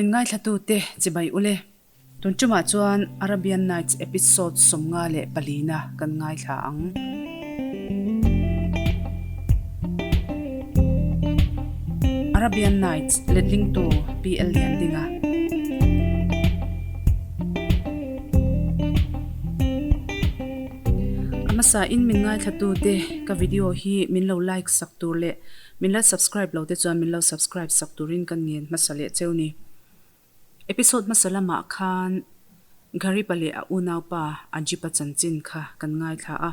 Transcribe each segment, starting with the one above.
Min ngaithlatute chibai ule. Tun tumah chuan Arabian Nights episode 54 na kan ngaithla ang. Arabian Nights letlingtu PL Liandinga. A hmasa in min ngaithlatute ka video hi min lo like sak tur leh min la subscribe lo te chuan min lo subscribe sak turin ka ngen hmasa leh cheu ni. Episode hmasa lamah khan Gharipa leh a unaupa Ajipa chanchin kha kan ngaithla a.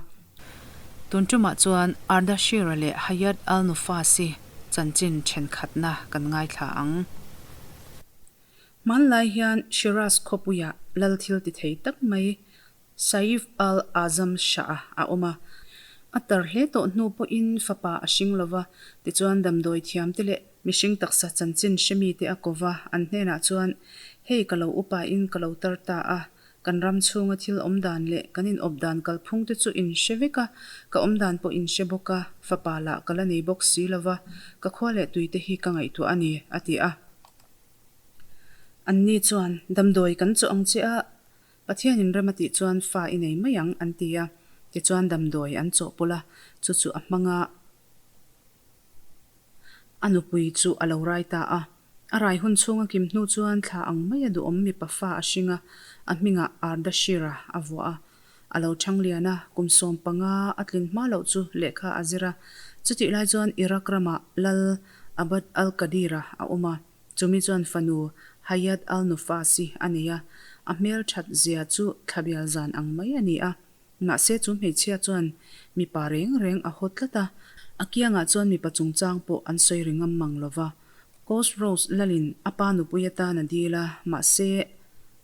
Tun tumah chuan Ardashir-a leh Hayat al-Nufasi chanchin thenkhatna kan ngaithla ang. Hmanlai hian Shiraz khawpuiah lal thil ti thei tak mai Saif al-Azam Shah-a a awm a. A tar hle tawh hnu pawhin fapa a hring lo va, tichuan damdawi thiamte leh mihring taksa chanchin hre mite a ko va, an hnenah chuan, Hei ka lo upain ka lo tar ta a, kan ram chhunga thil awm dan leh kan inawp dan kalphungte chu in hre vek a, ka awm dan pawh in hre bawk a, fapa lah ka la nei bawk si lo va, ka khua leh tuite hi ka ngaihtuah a ni, a ti a. Anni chuan, Damdawi kan chawh ang che a, Pathianin rem a tih chuan fa i nei mai ang, an ti a. Tichuan damdawi an chawhpawlh a, chu chu a hmang a, a nupui chu a lo rai ta a. A rai hun chhung a kim hnu chuan thla ang mai a duhawm mipa fa a hring a, a hmingah Ardashir-a a vuah a. A lo chhang lian a, kum 15 a tlin hma loh chu lehkha a zir a. Chutih lai chuan Iraq ramah Lal Abd al-Qadir-a a awm a. Chumi chuan fanu Hayat al-Nufasi a nei a, a hmel that zia chu thlabial zan ang mai a ni a. Mahse chu hmeichhia chuan mipa reng reng a haw tlat a, a kiangah chuan mipa chungchang pawh an sawi ri ngam mang lo va. Khosrows lalin a pa nupui atan a dil a, mahse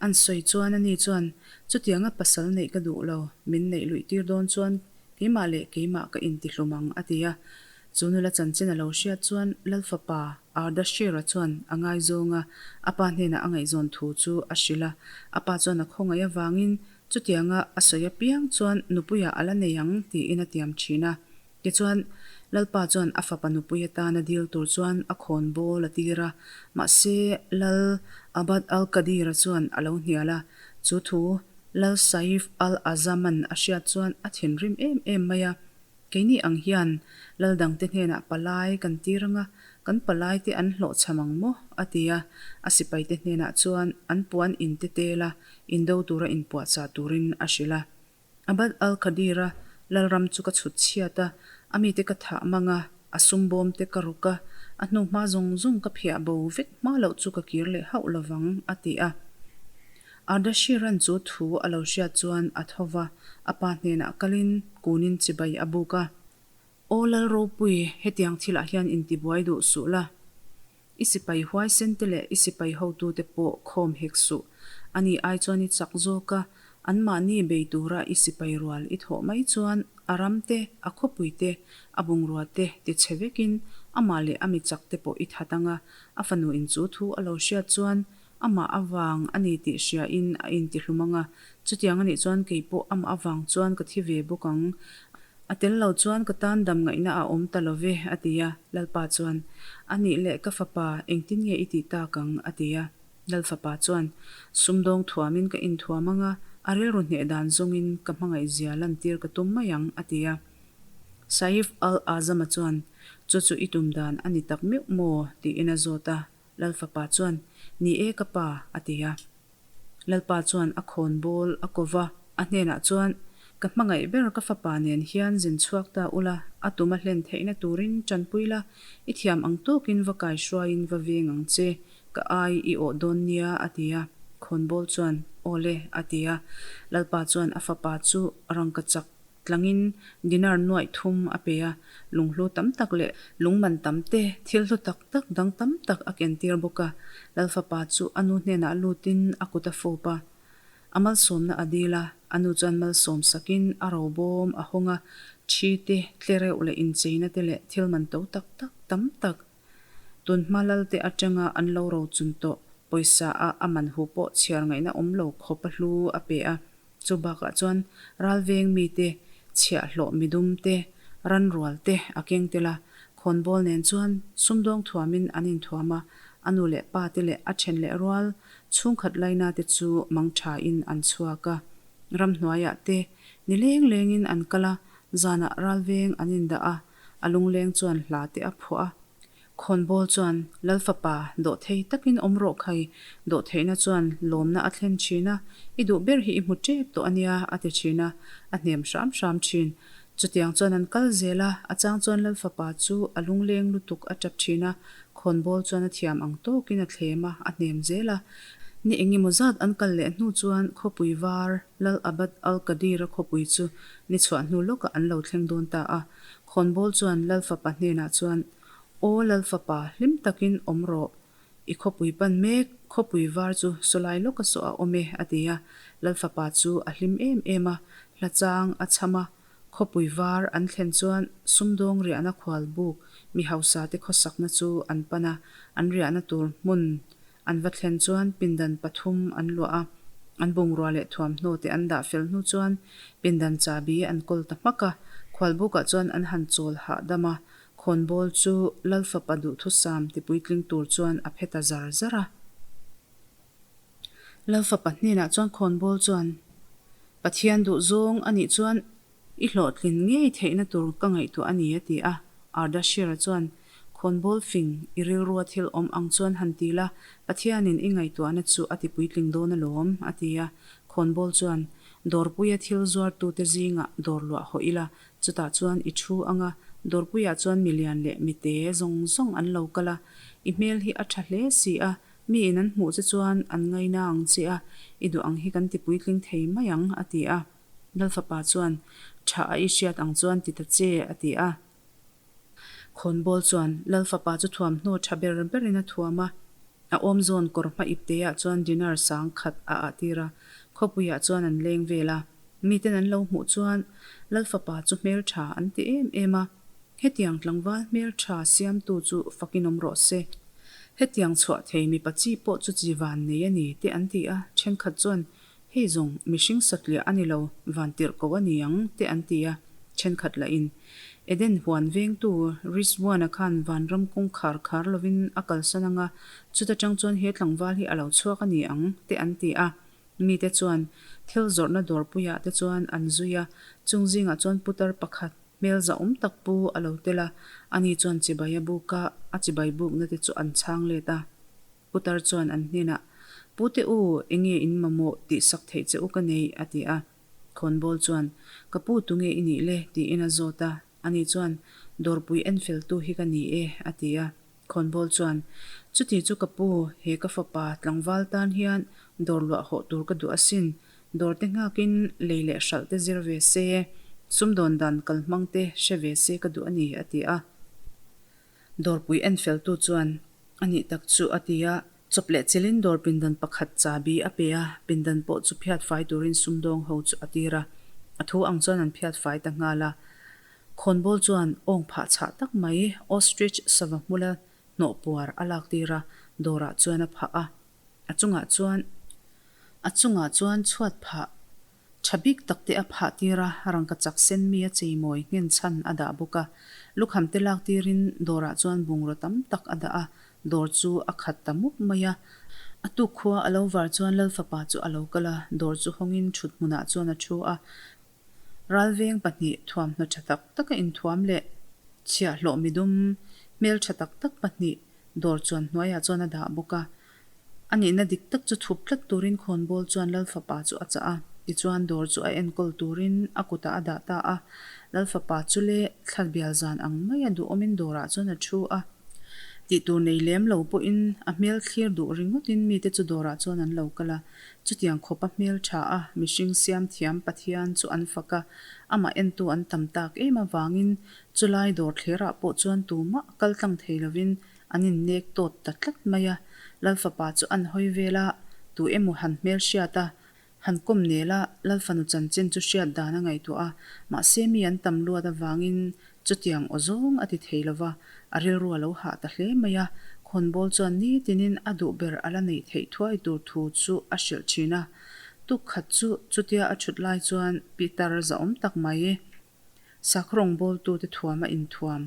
an sawi chuan ani chuan chutianga pasal neih ka duh lo, min neih luih tir dawn chuan keimah leh keimah ka intihlum ang a ti a. Chu nula chanchin a lo hriat chuan Lal fapa Ardashir-a chuan a ngaizawng a, a pa hnenah a ngaihzawn thu chu a hrilh a. A pa chuan a khawngaih avangin chutianga a sawi apiang chuan nupuiah a la nei ang tiin a tiam thin a. Tichuan, Lalpa chuan a fapa nupui atana dil tur chuan a khawn bawl a tir a, mahse Lal Abd al-Qadir-a chuan a lo hnial a. Chu thu Lal Saif al-Azam-a'n a hriat chuan a thinrim em em mai a. Keini ang hian lal dangte hnenah palai kan tir anga, kan palaite an hlawhchham ang maw? a ti a. A sipaite hnenah chuan an puan inte tela indo tura inpuahchah turin a hrilh a. Abd al-Qadir-a lalram chu ka chhut chhiat a, a mite ka thah mang a, a sumbawmte ka ruk a, a hnuhma zawng zawng ka phiah bo vek hma loh chu ka kir leh hauh lovang, a ti a. Ardashir-a'n chu thu a lo hriat chuan a tho va, a pa hnenah kalin kunin chibai a buk a. Aw Lal Ropui, hetiang thilah hian intibuai duh suh la. I sipai huaisen te leh i sipai hotute pawh khawm hek suh. Ani ai chuan i chak zawk a, anmahni bei tura i sipai rual i thawh mai chuan a ram te, a khawpui te, a bungrua te tichhe vekin amah leh a mi chak te pawh i that ang a. A fanuin chu thu a lo hriat chuan Amah avang a ni tih hriain a intihlum ang a, chutiang a nih chuan kei pawh amah avang chuan ka thi ve bawk ang. A tel lo chuan ka tan dam ngaihna a awm ta lo ve, a ti a. Lalpa chuan, A nih leh ka fapa, engtin nge i tih tak ang? a ti a. Lalfapa chuan, Sumdawng thuamin ka inthuam ang a, a rilru hneh dan zawngin ka hmangaihzia lantir ka tum mai ang, a ti a. Saif al-Azam-a chuan, Chu chu i tum dan a ni tak meuh maw? tiin a zawt a. Lalfapa chuan, Ni e ka pa, a ti a. Lalpa chuan a khawn bawl a ko va, a hnenah chuan, Ka hmangaih ber ka fapa nen hian zin chhuak ta ula, a tum a hlen theihna turin tanpui la, i thiam ang tawkin va kai hruaiin va veng ang che, ka ai i awh dawn nia, a ti a. Khawn bawl chuan, Aw le, a ti a. Lalpa chuan a fapa chu rangkachak Tlangin dinar nuaih thum a pe a, lunghlu tam tak leh lungman tam te, thil hlu tak tak dang tam tak a kentir bawk a. Lalfapa chu a nu hnenah lutin a kut a fawp a, a malsawmna a dil a, a nu chuan malsawm sakin a robawm a hawng a, thi te, tlereuh leh incheina te leh thil man to tak tak tam tak tunhma lalte atanga an lo rochun tawh pawisa a a man hu pawh chhiar ngaihna awm lo khawp a hlu a pe a. Chu bakah chuan ralveng mite, chhiahhlawh midum te, ranrual te a keng tel a, khawnbawl nen chuan sumdawng thuamin an inthuam a. A nu leh pa te leh a then leh rual chhungkhat laina te chu mangtha in an chhuak a. Ramhnuaiah te ni leng lengin an kal a, zanah ralveng an indah a, a lungleng chuan hla te a phuah a. Khawnbawl chuan, Lal fapa, dawhthei takin awm rawh khai, dawhtheihna chuan lawmna a thlen thin a, i duh ber hi i hmu tep tawh a nia, a ti thin a, a hnem hram hram thin. Chutiang chuan an kal zel a, a chang chuan Lal fapa chu a lungleng lutuk a tap thin a, khawnbawl chuan a thiam ang tawkin a thlem a, a hnem zel a. Ni engemaw zat an kal leh hnu chuan khawpui var Lal Abad al-Qadir-a khawpui chu ni chhuah hnu lawkah an lo thleng dawn ta a. Khawnbawl chuan Lal fapa hnenah chuan, Aw Lal fapa, hlim takin awm rawh. I khawpui pan mek, khawpui var chu sawlai lawka saw a awm e, a ti a. Lal fapa chu a hlim em em a, hla chang a chham a. Khawpui var an thlen chuan sumdawng riahna khual buk mi hausa te khawsakna chu an pan a, an riahna tur hmun An va thlen chuan pindan pathum an luah a, an bungrua leh thuamhnaw te an dah fel hnu chuan pindan chahbi an kawl ta hmak a, khualbukah chuan an han chawl hahdam a, khawnbawl chu Lal fapa duhthusam tipuitling tur chuan a phe ta zar zar a. Lal fapa hnenah chuan khawnbawl chuan, Pathian duhzawng a nih chuan I hlawhtlin ngei theihna tur ka ngaihtuah a ni, a ti a. Ardashir-a chuan, Khawnbawl fing, i rilrua thil awm ang chuan han ti la, Pathianin i ngaihtuahna chu a ti puitling dawn alawm, a ti a. Khawnbawl chuan, Dawrpuia thil zuartute zingah dawr luah hawh ila, chutah chuan i thu ang a, dawrpuiah chuan mi lian leh mi te zawng zawng an lo kal a, i hmel hi a tha hle si a, miin an hmuh che chuan an ngaina ang che a, i duh ang hi kan ti puitling thei mai ang, a ti a. Lalfapa chuan, Tha a i hriat ang chuan ti ta che, a ti a. Khawnbawl chuan Lalfapa chu thuamhnaw tha ber berin a thuam a, a awm zawn kawr hma ipteah chuan dinar sang khat a ah tir a, khawpuiah chuan an leng vel a. Miten an lo hmuh chuan Lalfapa chu hmeltha an ti em em a, Hetiang tlangval hmeltha siamtu chu fakin awm rawh se. Hetiang chhuah thei mipa chi pawh chu chi van nei a ni, te an ti a, thenkhat chuan Hei zawng, mihring satliah a ni lo, vantirh ko a ni ang, te an ti a, thenkhat lahin. Eden huan vengtu Rizwana khan vanram kawngkhar khar lovin a kalsan ang a, chuta tang chuan he tlangval hi a lo chhuak a ni ang, te an ti a. Mite chuan thil zawrhna dawrpuiah te chuan an zui a, chung zingah chuan putar pakhat, hmel zahawm tak pu a lo tel a, ani chuan chibai a buk a, a chibai bukna te chu an chhang let a. Putar chuan an hnenah, Pute u, enge in mamawh tih sak theih che u ka nei, a ti a. Khawnbawl chuan, Ka pu tunge i nih le? tiin a zawt a. Ani chuan, Dawrpui enfeltu hi ka ni e, a ti a. Khawnbawl chuan, Chuti chu ka pu, he ka fapa tlangval tan hian dawr luah hawh tur ka duh asin. Dawrte nghakin lei leh hralh te zir ve se, sumdawn dan kalhmang te hre ve se ka duh a ni, a ti a. Dawrpui enfeltu chuan, A nih tak chu, a ti a. Chawp leh chilin dawr pindan pakhat chabi a pe a, pindan pawh chu phiat fai turin sumdawng ho chu a tir a. A thu ang chuan an phiat fai ta nghal a. Khawnbawl chuan awng phah chhah tak mai ostrich sava hmula hnawh puar a lak tir a, dawrah chuan a phah a. A chungah chuan a chungah chuan chhuat phah Tha bik tak te a phah tir a, rangka chak sen mi a cheimawi nghen chhan a dah bawk a. Lukham te lak tirin dawrah chuan bungraw tam tak a dah a, dawr chu a khat ta mup mai a. A tuk khua a lo var chuan Lal fapa chu a lo kal a, dawr chu hawngin thut hmunah chuan a thu a. Ralveng pahnih thuamhnaw tha tak taka inthuam leh chhiahhlawh midum hmel tha tak tak pahnih dawr chuan hnuaiah chuan a dah bawk a. A nihna dik tak chu thup tlat turin khawnbawl chuan Lal fapa chu a chah a, tichuan dawr chu a enkawl turin a kutah a dah ta a. Lal fapa chu le thla bial zan ang maia duhawmin dawrah chuan a thu a. Tih tur nei lem lo pawhin a hmel thlir duh ringawtin mite chu dawrah chuan an lo kal a. Chutiang khawpa hmel tha a mihring siam thiam Pathian chu an fak a, amah entu an tam tak em avangin chulai dawr thlerah pawh chuan tumah kal tlang thei lovin An innek tawt ta tlat mai a, Lal fapa chu an hawi vel a, tu emaw han hmel hriat a, han kawm nel a, Lal fanu chanchin chu hriat dan a ngaihtuah a, mahse mi an tam luat avangin chutiang aw zawng a ti thei lo va, a rilru a lo hah ta hle mai a, khawnbawl chuan nitinin a duh ber a la neih theih thuai tur thu chu a hrilh thin a. Tuk khat chu chutia a thut lai chuan Pitar zahawm tak mai, sakhaw rawngbawltute thuam a inthuam.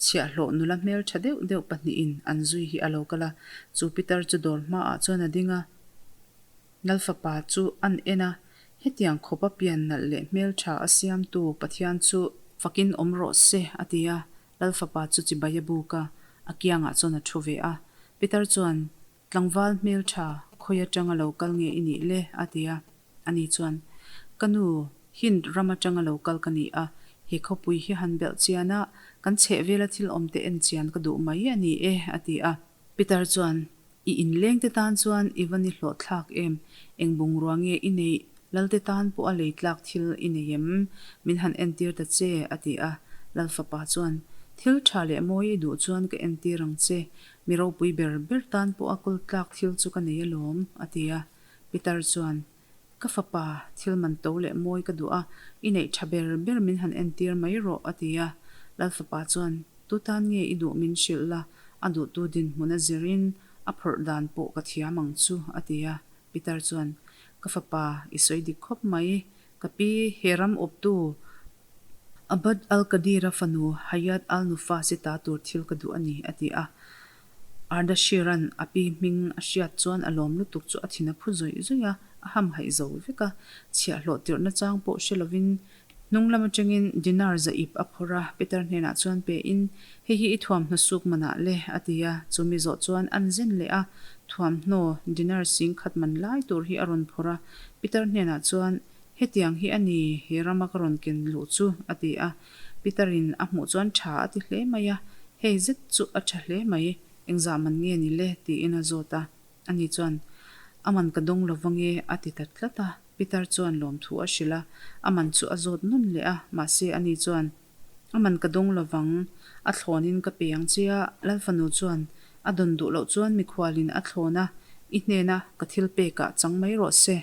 Chhiahhlawh nula hmeltha deuh deuh pahnihin an zui hi a lo kal a, chu pitar chu dawr hmaah chuan a ding a. Lalfapa chu an en a, hetiang khawpa pian nalh leh hmeltha a siamtu Pathian chu fakin awm rawh se, a ti a. Lalfapa chu chibai a buk a, a kiangah chuan a thu ve a. Pitar chuan, Tlangval hmeltha, khawi atanga lo kal nge i nih le? a ti a. Ani chuan, Ka nu, Hind ram atanga lo kal ka ni a, he khawpui hi han belh chian a, kan chhehvela thil awmte en chian ka duh mai a ni e, a ti a. Pitar chuan, I inlengte tan chuan i va ni hlawh thlak em? Eng bungrua nge i neih? Lalte tan pawh a lei tlak thil i nei em? Min han entir ta che, a ti a. Lal fapa chuan, Thil tha leh mawi i duh chuan ka entir ang che. Mi ropui ber ber tan pawh a kawl tlak thil chu ka nei alawm, a ti a. Pitar chuan, Ka fapa, thil man to leh mawi ka duh a, i neih tha ber ber min han entir mai rawh, a ti a. Lal fapa chuan, Tu tan nge i duh min hrilh la, a duhtu dinhmun a zirin a phawrh dan pawh ka thiam ang chu, a ti a. Pitar chuan, Ka fapa, i sawi dik khawp mai. Ka pi, he ram awptu Abd al-Qadir-a fanu Hayat al-Nufasi ta tur thil ka duh a ni, a ti a. Ardashir-a'n a pi hming a hriat chuan a lawm lutuk chu a thin a phu zawih zawih a, a hamhaih zo vek a. Chhiahhlawh tirhna chang pawh hre lovin hnung lam atangin dinar za ip a phawrh a, Peter hnenah chuan pein, Hei hi i thuamhnaw suk manah le, a ti a. Chumi zawh chuan an zen leh a, thuamhnaw dinar sing khat man lai tur hi a rawn phawrh a. Peter hnenah chuan, Hetiang hi a ni, he rama ka rawn ken luh chu, a ti a. Peter-in a hmuh chuan tha a ti hle mai a, Hei zet chu a tha hle mai, engzah man nge ni le? tiin a zawt a. Ani chuan, A man ka dawng lo vange, a ti ta tlat a. Peter chuan lawmthu a hrilh a, a man chu a zawt nawn leh a, mahse ani chuan, A man ka dawng lo vang, a thlawnin ka pe ang che a, Lalfanu chuan a dawn duh loh chuan mikhualin a thlawn a, i hnena ka thil pekah chang mai rawh se.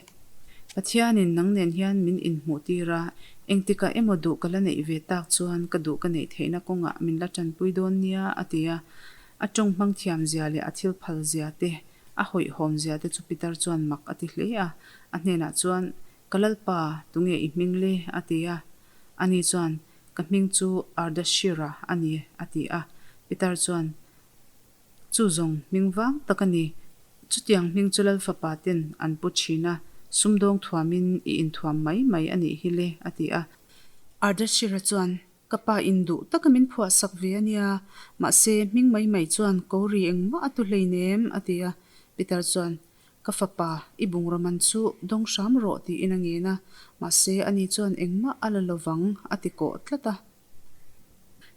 Pathianin nang nen hian min inhmuh tir a, engtikah emaw duh ka la neih ve tak chuan ka duh ka neih theihna kawngah min la tanpui dawn nia, a ti a. A tawng hmang thiam zia leh a thil phal zia te, a hawihhawm zia te chu Pitar chuan mak a ti hle a. A hnenah chuan, Ka Lalpa, tunge i hming le? a ti a. Ani chuan, Ka hming chu Ardashir-a a ni, a ti a. Pitar chuan, Chu zawng hming vang tak a ni. Chutiang hming chu Lal fapa ten an pu thin a, sumdawng thuamin i inthuam mai mai a nih hi le, a ti a. Ardashir-a chuan, Ka pa in duh taka min phuahsak ve a nia, mahse hming mai mai chuan ko ri engmah a tu hleinem, a ti a. Pitar chuan, Ka fapa, i bungraw man chu dawng hram rawh tiin a ngen a, mahse ani chuan engmah a la lovang a ti kawh tlat a.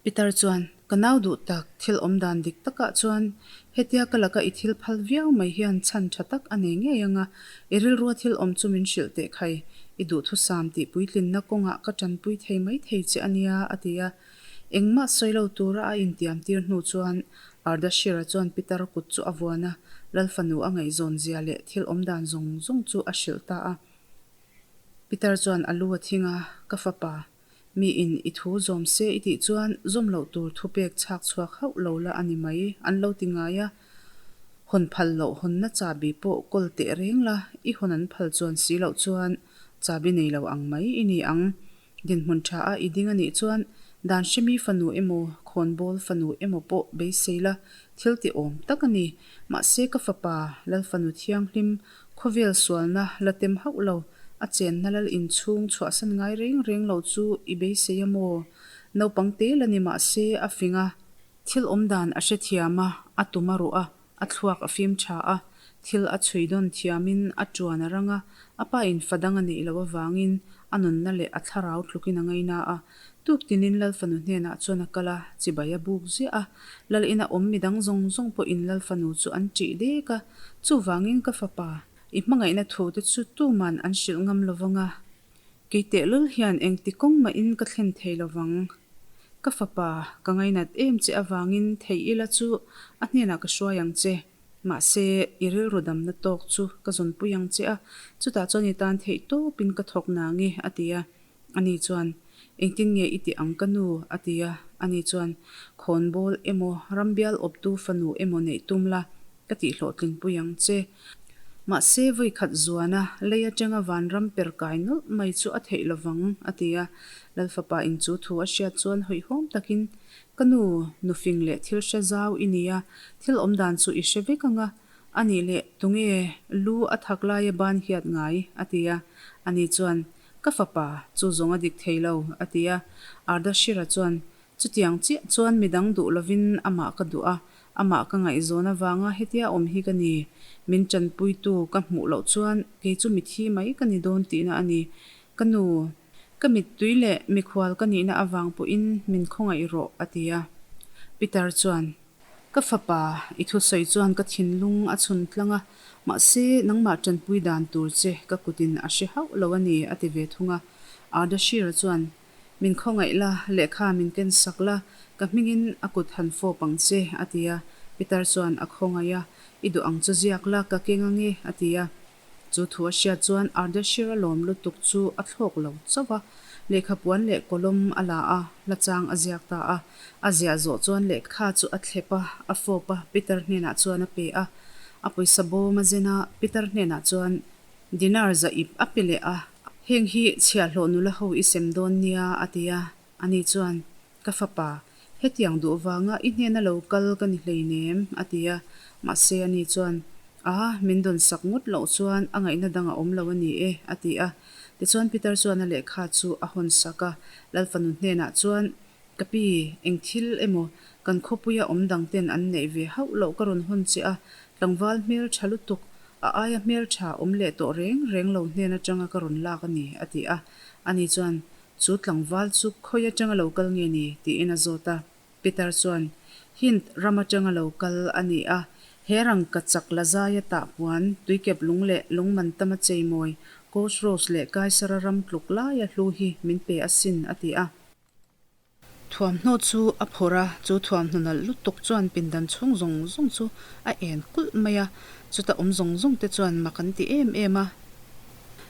Pitar chuan, Ka nau duh tak, thil awm dan dik takah chuan hetia ka laka i thil phal viau mai hian chhan tha tak a nei ngei ang a, i rilrua thil awm chu min hrilh teh khai, i duhthusam tih puitlinna kawngah ka tanpui thei mai thei che a nia, a ti a. Engmah sawi lo tura a intiam tir hnu chuan Ardashir-a chuan Pitar kut chu a vuan a, Lal fanu a ngaihzawn zia leh thil awm dan zawng zawng chu a hrilh ta a. Pitar chuan a lu a thing a, Ka fapa, miin i thu zawm se i tih chuan zawm loh tur thu pek chhak chhuak hauh lo la a ni mai, an lo ti ngai a. Hawn phal loh hawnna chahbi pawh kawl teh reng la, i hawn an phal chuan si loh chuan chahbi nei lo ang mai i ni ang. Dinhmun tha a i ding a nih chuan dan hremi fanu emaw, khawnbawl fanu emaw pawh beisei la, thil ti awm tak a ni. Mahse ka fapa, Lal fanu thianghlim, khawvel sualna la tem hauh lo, a chenna lal inchhung chhuahsan ngai reng reng lo chu i beisei a maw? Naupang te la ni mahse a fing a, thil awm dan a hrethiam a, a tum a ruh a, A thluak a fim tha a, thil a chhui dawn thiamin a tuan a rang a, a pa in fa dang a neih loh avangin a nunna leh a thlarau tlukin a ngaina a. Tuk tinin Lal fanu hnenah chuan a kal a, chibai a buk ziah a. Lal ina awm midang zawng zawng pawhin Lal fanu chu an ṭih dek a, chuvangin ka fapa, i hmangaihna thu te chu tuman an hrilh ngam lo vang a. Kei tehlul hian engti kawng mahin ka thlen thei lo vang. Ka fapa, ka ngainat em che avangin thei ila chu a hnenah ka hruai ang che. Mahse, i rilru damna tawk chu ka zawnpui ang che a, chutah chuan i tan theih tawpin ka thawk nang e, a ti a. Ani chuan, Engtin nge i tih ang ka nu? a ti a. Ani chuan, Khawnbawl emaw, rambial awptu fanu emaw neih tum la, ka tihhlawhtlingpui ang che. Mahse, vawi khat zuana lei atanga vanram per kai nawlh mai chu a theih lovang, a ti a. Lal fapa in chu thu a hriat chuan hawihhawm takin, Ka nu, nufing leh thil hre zau i ni a, thil awmdan chu i hre vek ang a, a nih leh tunge lu a thak laia ban hiat ngai? a ti a. Ani chuan, Ka fapa, chu zawng a dik thei lo, a ti a. Ardashir-a chuan, Chutiang chiah chuan midang duh lovin amah ka duh a, amah ka ngaihzawn avanga hetia awm hi ka ni. Min tanpuitu ka hmuh loh chuan kei chu mithi mai ka ni dawn tihna a ni. Ka nu, ka mittui leh mikhual ka nihna avang pawhin min khawngaih rawh, a ti a. Peter chuan, Ka fapa, i thusawi chuan ka thinlung a chhun tlang a, mahse nangmah tanpui dan tur che ka kutin a hre hauh lo a ni, a ti ve thung a. Ardashir-a chuan, Min khawngaih la, lehkha min ken sak la, ka hmingin a kut han fawp ang che, a ti a. Pitar chuan a khawngaih a, I duh ang chu ziak la, ka keng ange, a ti a. Chu thu a hriat chuan Ardeshir a lawm lutuk chu a thlawk lo chauh a. Lehkha puan leh kawlawm a la a, hla chang a ziak ta a. A ziah zawh chuan lehkha chu a thlep a, a fawp a, Pitar hnenah chuan a pe a. A pawisa bawm a zen a, Pitar hnenah chuan Dinar za ip a pe leh a, Heng hi chhiahhlawh nula ho i sem dawn nia, a ti a. Ani chuan, Ka fapa, hetiang duh vanga i hnena lo kal ka ni hleinem, a ti a. Mahse ani chuan, A, min dawn sak ngawt loh chuan a ngaihna dang a awm lo a ni e, a ti a. Tichuan Peter chuan a lehkha chu a hawn sak a, Lalfanu hnenah chuan, Ka pi, eng thil emaw kan khawpuia awm dang ten an neih ve hauh loh ka rawn hawn che a, tlangval hmel tha lutuk, a aia hmel tha awm leh tawh reng reng lo hnen atanga ka rawn lak a ni, a ti a. Ani chuan, Chu tlangval chu khawi atanga lo kal nge ni? tiin a zawt a. Peter chuan, Hint ram atanga lo kal a ni a, he rangka chak la zaia tah puan, tuikep lung leh lung man tama cheimawi, Coast Rose leh Kaisara ram tluk laia hlu hi min pe asin, a ti a. Thuamhnaw chu a phawrh a, chu thuamhnaw nalh lutuk chuan pindan chhung zawng zawng chu a en kulh mai a, chuta awm zawng zawng te chuan mak an ti em em a.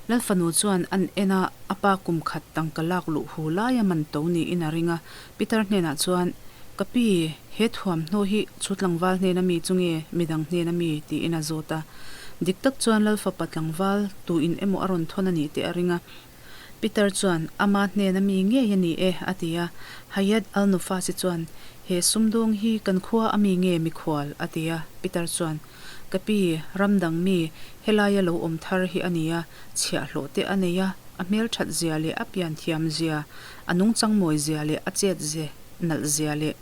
Lalfanu chuan an en a, a pa kum khat tangka lak luh hu laia man to niin a ring a, Peter hnenah chuan, Ka pi, he thuamhnaw hi chu tlangval hnena mi chu nge midang hnena mi? tiin a zawt a. Dik tak chuan Lalfapa tlangval tuin emaw a rawn thawn a nih teh a ring a, Peter chuan, Ama hnena mi ngei a ni e, a ti a. Hayat Al-Nufasi chuan, He sumdawng hi kan khua a mi nge mikhual? a ti a. Peter chuan, Ka pi, ram dang mi, helaia lo awm thar hi a ni a, chhiahhlawh te a nei a, a hmelthat zia leh a pianthiam zia, a nungchang mawi zia leh a chet ze nalh zia leh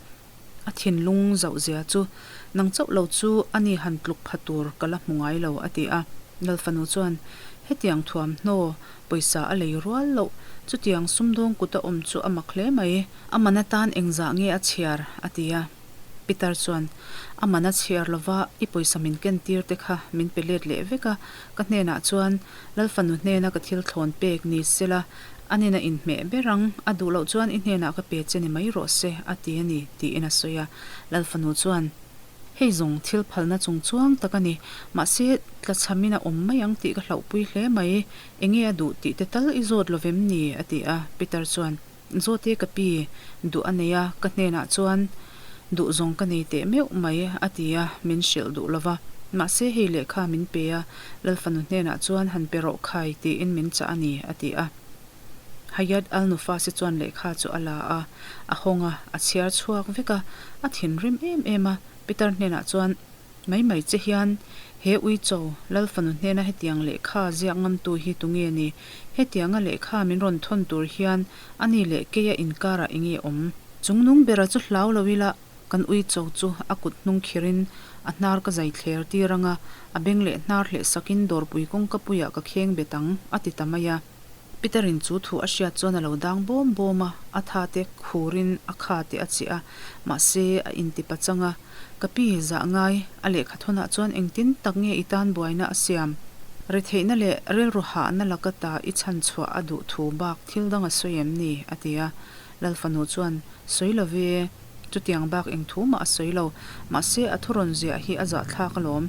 A thinlung zauh zia chu, Nang chauh lo chu a ni han tluk pha tur ka la hmu ngai lo, a ti a. Lalfanu chuan, Hetiang thuamhnaw, pawisa a lei rual loh, chutiang sumdawng kut a awm chu a mak hle mai. A man atan engzah nge a chhiar? a ti a. Pitar chuan, A man a chhiar lova, i pawisa min ken tir te kha min pe let leh vek a, ka hnenah chuan Lalfanu hnena ka thil thlawn pek ni sela, A nena inhmeh ber ang, a duh loh chuan i hnenah ka pe che ni mai rawh se, a ti a ni, tiin a sawi a. Lalfanu chuan, Hei zawng thil phalna chung chuang tak a ni, mahse tlachhamin a awm mai ang tih ka hlauhpui hle mai, enge a duh tih te tal i zawt lo vem ni? a ti a. Peter chuan, Zawte ka pi, duh a nei a, ka hnenah chuan duh zawng ka nei teh meuh mai, a ti a, min hrilh duh lo va. Mahse hei lehkha min pe a, Lalfanu hnenah chuan han pe rawh khai tiin min chah a ni, a ti a. Hayat Al-Nufasi chuan lehkha chu a la a, a hawng a, a chhiar chhuak vek a, a thinrim em em a. Peter hnenah chuan, Mai mai che hian, he uicho Lalfanu hnena hetiang lehkha ziak ngamtu hi tunge ni? Hetianga lehkha min rawn thawn tur hian ani leh keia inkarah enge awm? Chungnung bera chu hlau lo ila, Kan uicho chu a kut hnung khirin a hnar ka zai thler tir ang a, a beng leh hnar hleh sakin dawrpui kawngka puiah ka kheng bet ang, a ti ta mai a. Peter-in chu thu a hriat chuan a lo dang bawm bawm a, a tha te khurin a kha te a chiah a, mahse a inti pachang a. Ka pi, zah ngai, a lehkhathawnah chuan engtin tak nge i tan buaina a siam? Retheihna leh rilru hahna laka ta i chhanchhuah a duh thu bak thil dang a sawi em ni? a ti a. Lalfanu chuan, Sawi lo ve, chutiang bak eng thu mah a sawi lo. Mahse, a thu rawn ziah hi a zahthlak alawm.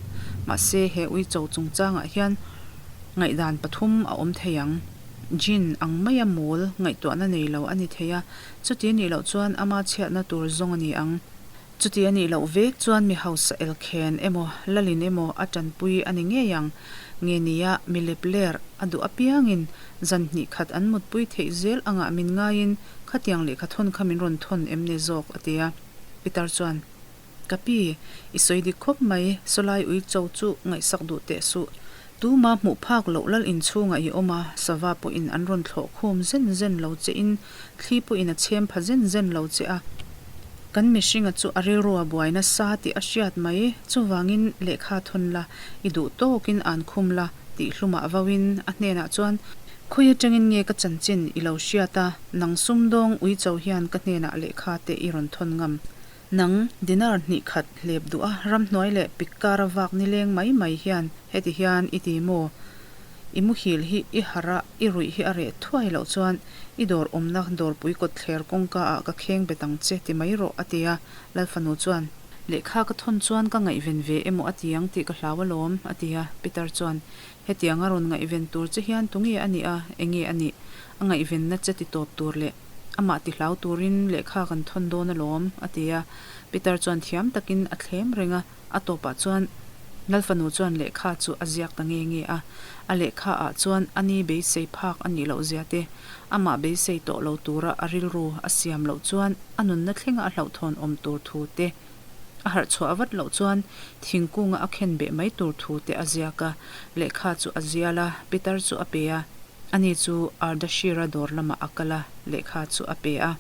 Mahse, he uicho chungchangah hian ngaihdan pathum a awm thei ang. Jin ang maia mawl ngaihtuahna nei lo a ni thei a, chuti nih loh chuan ama chhiatna tur zawng a ni ang. Chuti a nih loh vek chuan mi hausa elkhen emaw lalin emaw a tanpui a ni ngei ang. Nge nia mi lep ler a duh apiangin zan hnih khat an mutpui theih zel angah min ngaiin khatiang lehkha thawn kha min rawn thawn em ni zawk a ti a. Pitar chuan, Ka pi, i sawi dik khawp mai, sawlai uicho chu ngaihsak duh teh suh. Tuma hmuh phak loh lal inchhungah i awm a, sava pawhin an rawn thlawh khum zen zen lo che in, thli pawhin a chhem pha zen zen lo che a. Kan mihringa chu a rilru a buai nasa tih a hriat mai, chuvangin lehkha thawn la, i duh tawkin an khum la tih hlumah vauin a hnenah chuan, Khawi atangin nge ka chanchin i lo hriat a, nang sumdawng uicho hian ka hnenah lehkha te i rawn thawn ngam. Nang, dinar hnih khat hlep duh a, ramhnuai leh pik kara vak nileng mai mai hian heti hian i ti maw? I muhil hi i harh a, i ruih hi a reh thuai loh chuan i dawr awmna dawrpui kawtthler kawngka ah ka kheng bet ang che ti mai rawh a ti a, Lalfanu chuan. Lehkha ka thawn chuan ka ngaihven ve emaw a ti ang tih ka hlau alawm a ti a, Peter chuan hetianga rawn ngaihven tur che hian tunge a nih a, enge a nih? A ngaihvenna che ti tawp tur leh Amah ti hlau turin lehkha kan thawn dawn alawm, a ti a. Peter chuan thiam takin a thlem reng a, a tawpah chuan Lalfanu chuan lehkha chu a ziak ta nge nge a. A lehkha ah chuan a ni beisei phak a nih loh zia te, amah beisei tawh lo tura a rilru a siam loh chuan a nunna thlenga a hlauhthawn awm tur thu te, a harh chhuah vat loh chuan thingkunga a khen beh mai tur thu te a ziak a. Lehkha chu a zial a, Peter chu a pe a. Ani chu Ardashir-a dawr lamah a kal a, lehkha chu a pe a.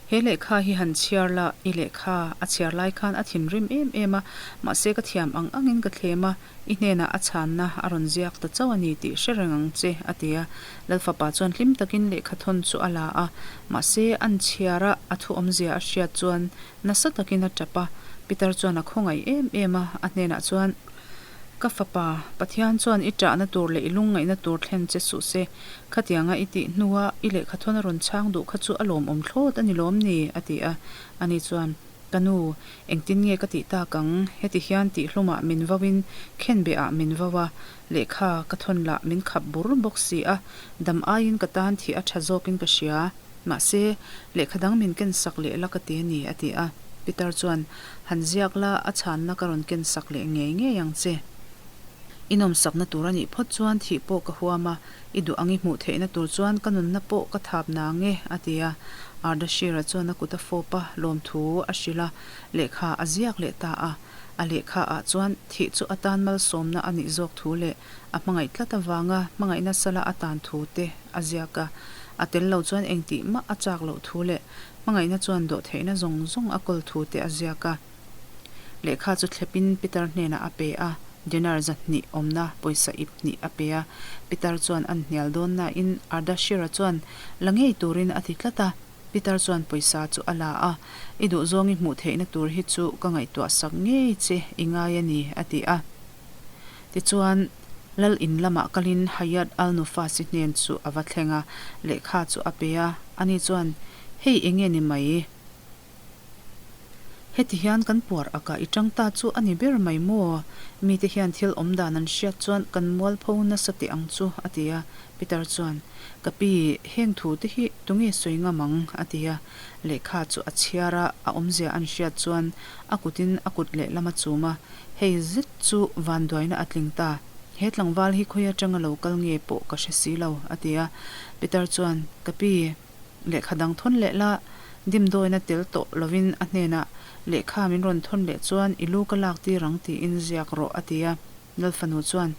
He lehkha hi han chhiar la, i lehkha a chhiar lai khan a thinrim em em a, mahse ka thiam ang angin ka thlem a, i hnenah a chhanna a rawn ziak ta chauh a ni tih hre reng ang che, a ti a. Lalfapa chuan hlim takin lehkha thawn chu a la a, mahse an chhiar a, a thu awmzia a hriat chuan nasa takin a tap a. Peter chuan a khawngaih em em a, a hnenah chuan, Ka fapa, Pathian chuan i ṭahna tur leh i lungngaihna tur thlen che suh se. Khatianga i tih hnua i lehkhathawn a rawn chhang duh kha chu a lawmawm thlawt a ni lawm ni? a ti a. Ani chuan, Ka nu, engtin nge ka tih tak ang? Heti hian tihhlumah min vauin khenbehah min vau a, lehkha ka thawn lah min khap bur bawk si a, dam aiin ka tan thih a ṭha zawkin ka hria. Mahse, lehkha dang min ken sak leh la ka ti a ni, a ti a. Peter chuan, Han ziak la, a chhanna ka rawn ken sak leh ngei ngei ang che. I nawmsakna tur a nih phawt chuan thih pawh ka huam a, i duh ang i hmuh theihna tur chuan ka nunna pawh ka thap nang e, a ti a. Ardashir-a chuan a kut a fawp a, lawmthu a hrilh a, lehkha a ziak leh ta a. A lehkha ah chuan thih chu a tan malsawmna a nih zawk thu leh a hmangaih tlat avanga hmangaihna sala a tan thu te a ziak a. A tel lo chuan engtih mah a chak loh thu leh hmangaihna chuan dawhtheihna zawng zawng a kawl thu te a ziak a. Lehkha chu thlepin Peter hnenah a pe a, dinar zahnih awmna pawisa ip hnih a pe a. Peter chuan an hnial dawn nain Ardashir-a chuan la ngei turin a ti tlat a. Peter chuan pawisa chu a la a, I duhzawng i hmuh theihna tur hi chu ka ngaihtuah sak ngei che i ngai a ni, a ti a. Tichuan, Lal in lamah kalin Hayat al-Nufasi hnen chu a va thleng a, lehkha chu a pe a. Ani chuan, Hei enge ni mai? Heti hian kan puar akah i tang ta chu a ni ber mai maw? Mite hian thil awm dan an hriat chuan kan mualpho nasa teh ang chu, a ti a. Peter chuan, Ka pi, heng thu te hi tunge sawi ngam ang? a ti a. Lehkha chu a chhiar a, a awmzia an hriat chuan a kutin a kut lehlam a chum a. Hei zet chu vanduaina a tling ta. He tlangval hi khawi atanga lo kal nge pawh ka hre si lo, a ti a. Peter chuan, Ka pi, lehkha dang thawn leh la, dimdawina tel tawh lovin a hnenah lehkha min rawn thawn leh chuan i lu ka lak tir ang tiin ziak rawh, a ti a. Lalfanu chuan,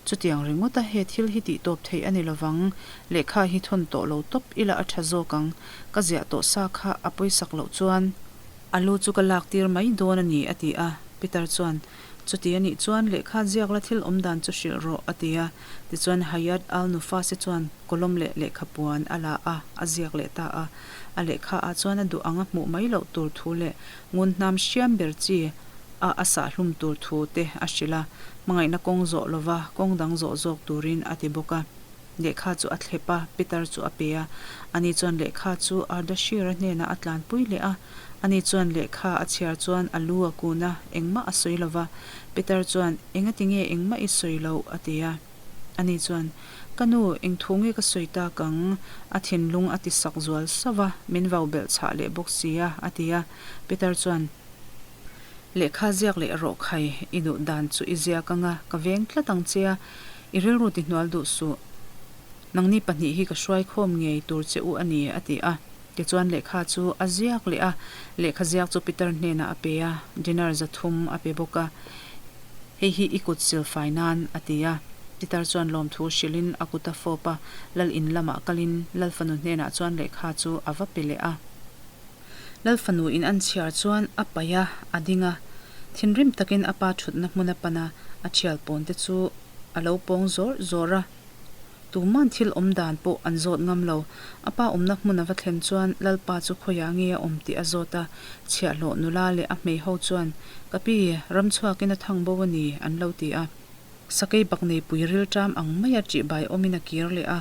Chutiang ringawta he thil hi tih tawp theih a ni lovang, lehkha hi thawn tawh lo tawp ila a tha zawk ang, ka ziah tawh sa kha a pawisak loh chuan, A lu chu ka lak tir mai dawn a ni, a ti a. Peter chuan, Chuti a nih chuan lehkha ziak la thil awm dan chu hrilh rawh, a ti a. Tichuan Hayat al-Nufasi chuan kawlawm leh lehkha puan a la a, a ziak leh ta a. A lehkha ah chuan a duh ang a hmuh mai loh tur thu leh ngun hnam hriam ber chi a a sah hlum tur thu te a hrilh a, hmangaihna kawng zawh lova kawng dang zawh zawk turin a ti bawk a. Lehkha chu a thlep a, Peter chu a pe a. Ani chuan lehkha chu Ardashir-a hnenah a tlanpui leh a. Ani chuan lehkha a chhiar chuan a lu a kun a, engmah a sawi lo va. Peter chuan, Engati nge engmah i sawi loh? a ti a. Ani chuan, Ka nu, eng thu nge ka sawi tak ang? A thinlung a ti sak zual sauh va, min vau belh chhah leh bawk si a, a ti a. Peter chuan. Lehkha ziak leh rawh khai, i duh dan chu i ziak anga ka veng tlat ang che a, i rilru ti hnual duh suh. Nangni pahnih hi ka hruai khawm ngei tur che u a ni, a ti a. Tichuan lehkha chu a ziak leh a, lehkha ziak chu Peter hnenah a pe a, dinar 300 a pe bawk a. Hei hi i kut silfai nan, a ti a. Peter chuan lawmthu hrilhin a kut a fawp a, lal in lamah kalin lal fanu hnenah chuan lehkha chu a va pe leh a. Lal fanu in an chhiar chuan a paih a, a ding a. Thinrim takin a pa thutna hmun a pan a, a thial pawn te chu a lo pawng zawr zawr a. Tuman thil awm dan pawh an zawt ngam lo. A pa awmna hmun a va thlen chuan Lalpa chu khawiah nge a awm tih a zawt a, chhiahhlawh nula leh a hmei ho chuan, Ka pi, ram chhuakin a thang bo a ni, an lo ti a. Sakei bak neipui rilṭam ang maia ṭihbai awmin a kir leh a.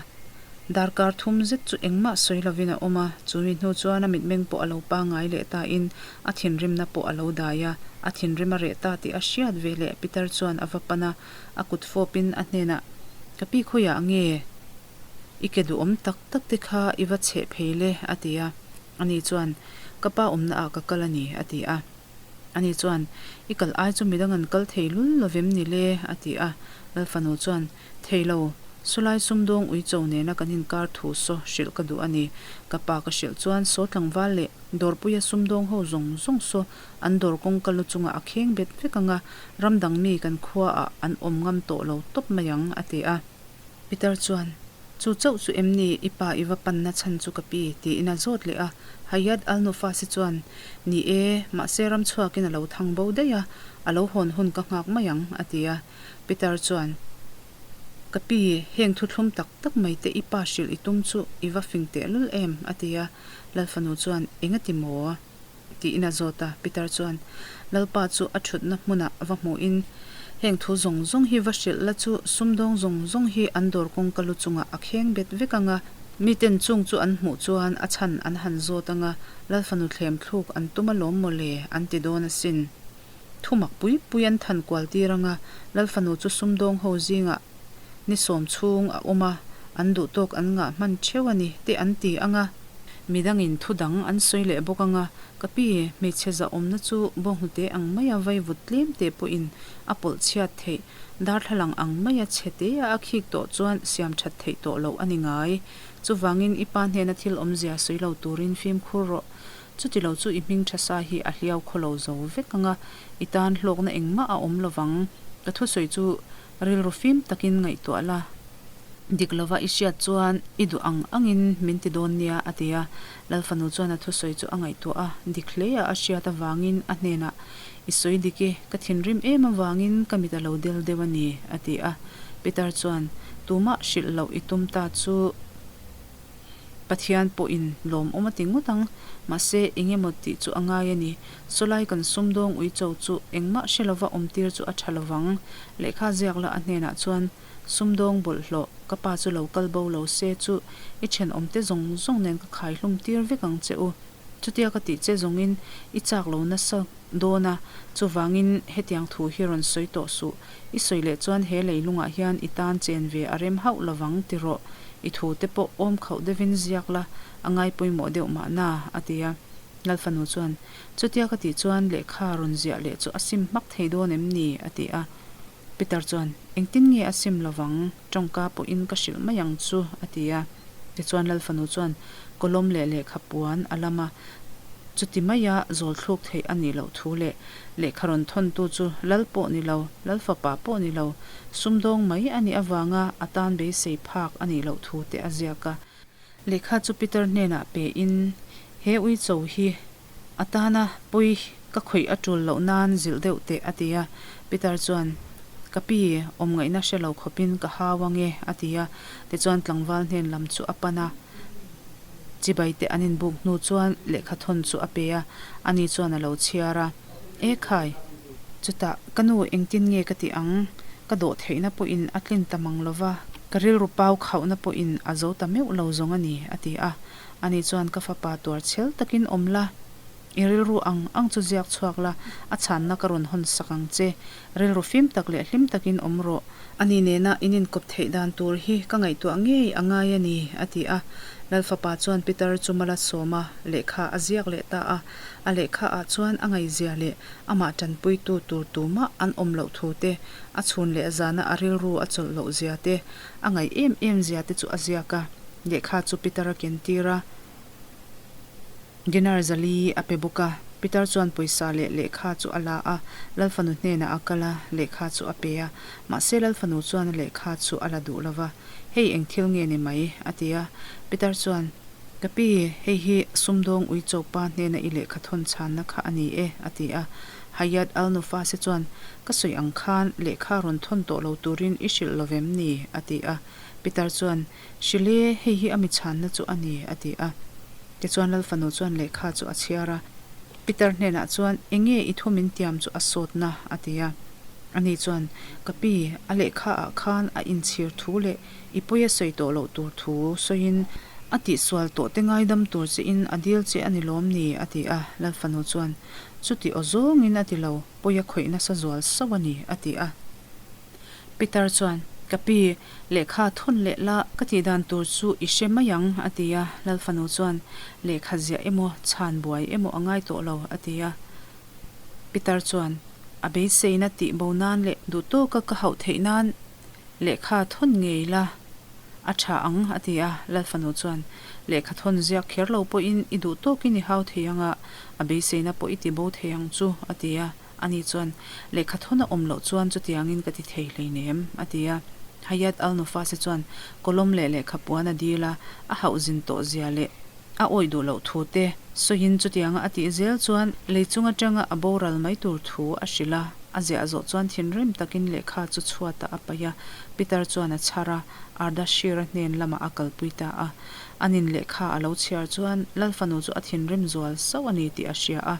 Darkar thum zet chu engmah sawi lovin a awm a, chumi hnu chuan a mitmeng pawh a lo pangngai leh tain a thinrimna pawh a lo dai a. A thinrim a reh ta tih a hriat ve leh Pitar chuan a va pan a, A kut fawpin a hnenah, Ka pi khawiah nge i ke duhawm tak tak te kha i va chheh phei le? a ti a. Ani chuan, Ka pa awmna ah ka kal a ni, a ti a. Ani chuan, I kal ai chu midang an kal thei lul lovem ni le? a ti a. Lalfanu chuan, Thei lo, sawlai sumdawng uicho nena kan inkar thu saw hrilh ka duh a ni. Ka pa ka hrilh chuan saw tlangval leh dawrpuia sumdawng ho zawng zawng saw An dawr kawngka lu chungah a kheng bet vek ang a, ram dang mi kan khuaah an awm ngam tawh lo tawp mai ang, a ti a. Peter chuan, Chu chauh chu em ni i pa i va panna chhan chu ka pi? tiin a zawt leh a. Hayat Al-Nufasi chuan, Ni e, mahse ram chhuakin a lo thang bo daih a, a lo hawn hun ka nghak mai ang, a ti a. Peter chuan, Ka pi, heng thuthlum tak tak mai te i pa hrilh i tum chu i va fing tehlul em? a ti a. Lalfanu chuan, Engati maw? Tiin a zawt a. Peter chuan Lalpa chu a thutna hmunah va hmuhin, Heng thu zawng zawng hi va hrilh la chu sumdawng zawng zawng hi an dawr kawngka lu chungah a kheng bet vek ang a. Miten chung chu an hmuh chuan a chhan an han zawt ang a, Lalfanu thlem thluk an tum alawm maw le, an ti dawn asin. Thu mak pui pui an than kual tir ang a, Lalfanu chu sumdawng ho zingah ni sawm chhung a awm a, an duh tawk an ngah hman theuh a ni te an ti ang a. Midangin thu dang an sawi leh bawk ang a, ka pi, hmeichhe zahawmna chu bawnghnute ang maia vaivut tlem te pawhin a pawlh chhiat theih, darthlalang ang maia chhe tea a khik tawh chuan siam that theih tawh loh a ni ngai. Chuvangin i pa hnena thil awmzia sawi lo turin fimkhur rawh. Chuti lo chu i hming tha sa hi a hliau khaw lo zo vek ang a, i tan hlawkna engmah a awm lovang. Ka thusawi chu Rilru fim takin ngaihtuah la, dik lova i hriat chuan i duh ang angin min ti dawn nia, a ti a. Lalfanu chuan a thusawi chu a ngaihtuah a, dik hleia a hriat avangin a hnenah, I sawi dik i, ka thinrim em avangin ka mit a lo del deuh a ni, a ti a. Peter chuan, Tumah hrilh loh i tum ta chu. Pathian pawhin lawmawm a ti ngawt ang, mahse eng emaw tih chu a ngai a ni. Sawlai kan sumdawng uicho chu engmah hre lova awmtir chu a tha lovang. Lehkha ziak la a hnenah chuan, Sumdawng bawlhhlawh, ka pa chu lo kal bo lo se chu i thenawmte zawng zawng nen ka khai hlum tir vek ang che u. Chutia ka tih che zawngin i chak lo nasa dawn a, chuvangin hetiang thu hi rawn sawi tawh suh. I sawi leh chuan he leilungah hian i tan chen ve a rem hauh lovang ti rawh, i thu te pawh awm khauh deuhin ziak la, a ngai pawimawh deuh mahna, a ti a. Lalfanu chuan, Chutia ka tih chuan lehkha rawn ziah leh chu a sim hmak thei dawn em ni? a ti a. Peter chuan, Engtin nge a sim lovang, tawngka pawhin ka hrilh mai ang chu, a ti a. Tichuan Lalfanu chuan kawlawm leh lehkha puan a lam a, chuti maia zawl thluk theih a nih loh thu leh lehkha rawn thawntu chu Lal pawh ni lo, Lal fapa pawh ni lo, sumdawng mai a nih avanga a tan beisei phak a nih loh thu te a ziak a. Lehkha chu Peter hnenah pe in, He uicho hi A tana pawi ka khawih a tul loh nan zilh deuh teh a ti a. Peter chuan, Ka pi, awm ngaihna hre lo khawpin ka hau ang e a ti a. Tichuan tlangval hnen lam chu a pan a. Chibai te an inbuk hnu chuan lehkha thawn chu a pe a, ani chuan a lo chhiar a. E khai! Chutah, ka nu engtin nge ka tih ang? Ka dawh theihna pawhin a tlin ta mang lo va, ka rilru pau khauhna pawhin a zo ta meuh lo zawng a ni, a ti a. Ani chuan ka fapa tuar chhel takin awm la. I rilru ang ang chu ziak chhuak la, a chhanna ka rawn hawn sak ang che. Rilru fim tak leh hlim takin awm rawh. Ani nena in inkawp theih dan tur hi ka ngaihtuah ngei a ngai a ni, a ti a. Lal fapa chuan Pitar chu mal a sawm a, lehkha a ziak leh ta a. A lehkha ah chuan a ngaihzia leh amah tanpuitu tur tumah an awm loh thu te, a chhun leh zana a rilru a chawlh loh zia te, a ngaih em em zia te chu a ziak a. Lehkha chu Pitar a ken tir a. Dinar zali a pe bawk a. Pitar chuan pawisa leh lehkha chu a la a, Lal fanu hnenah a kal a, lehkha chu a pe a. Mahse Lal fanu chuan a lehkha chu a la duh lo va, Hei eng thil nge ni mai? a ti a. Pitar chuan, Ka pi, hei hi sumdawng uicho pa hnena i lehkha thawn chhanna kha a ni e, a ti a. Hayat Al-Nufase chuan, Ka sawi ang khan lehkha rawn thawn tawh lo turin i hrilh lo vem ni? a ti a. Pitar chuan, Hrilh e, hei hi a mi chhanna chu a ni, a ti a. Tichuan Lal fanu chuan lehkha chu a chhiar a. Pitar hnenah chuan, Enge i thu min tiam chu a sawtna? a ti a. Ani chuan, Ka pi, a lehkha ah khan a inchhir thu leh i pawi a sawi tawh loh tur thu sawiin a tihsual tawh te ngaidam tur che in a dil che a ni lawm ni? a ti a. Lal fanu chuan, Chuti aw zawngin a ti lo, pawi a khawih nasa zual sauh a ni, a ti a. Pitar chuan, Ka pi, lehkha thawn leh la, ka tih dan tur chu i hre mai ang, a ti a. Lal fanu chuan, Lehkha ziah emaw, chhan buai emaw a ngai tawh lo, a ti a. Pitar chuan, A beiseina tih bo nan leh duh tawka ka hauh theih nan lehkha thawn ngei la, a tha ang, a ti a. Lal fanu chuan, Lehkha thawn ziak kher lo pawhin i duh tawkin i hau thei ang a, a beiseina pawh i ti bo thei ang chu, a ti a. Ani chuan, Lehkha thawn a awm loh chuan chutiangin ka ti thei hleinem, a ti a. Hayat Al-Nufasi chuan kawlawm leh lehkha puan a dil a, a hauh zin tawh zia leh a awih duh loh thu te sawiin chutianga a tih zel chuan lei chung atanga a boral mai tur thu a hrilh a. A ziah zawh chuan thinrim takin lehkha chu chhuatah a paih a, Pitar chuan a chhar a, Ardashir-a hnen lamah a kalpui ta a. Anin lehkha a lo chhiar chuan Lal fanu chu a thinrim zual sauh a ni tih a hria a.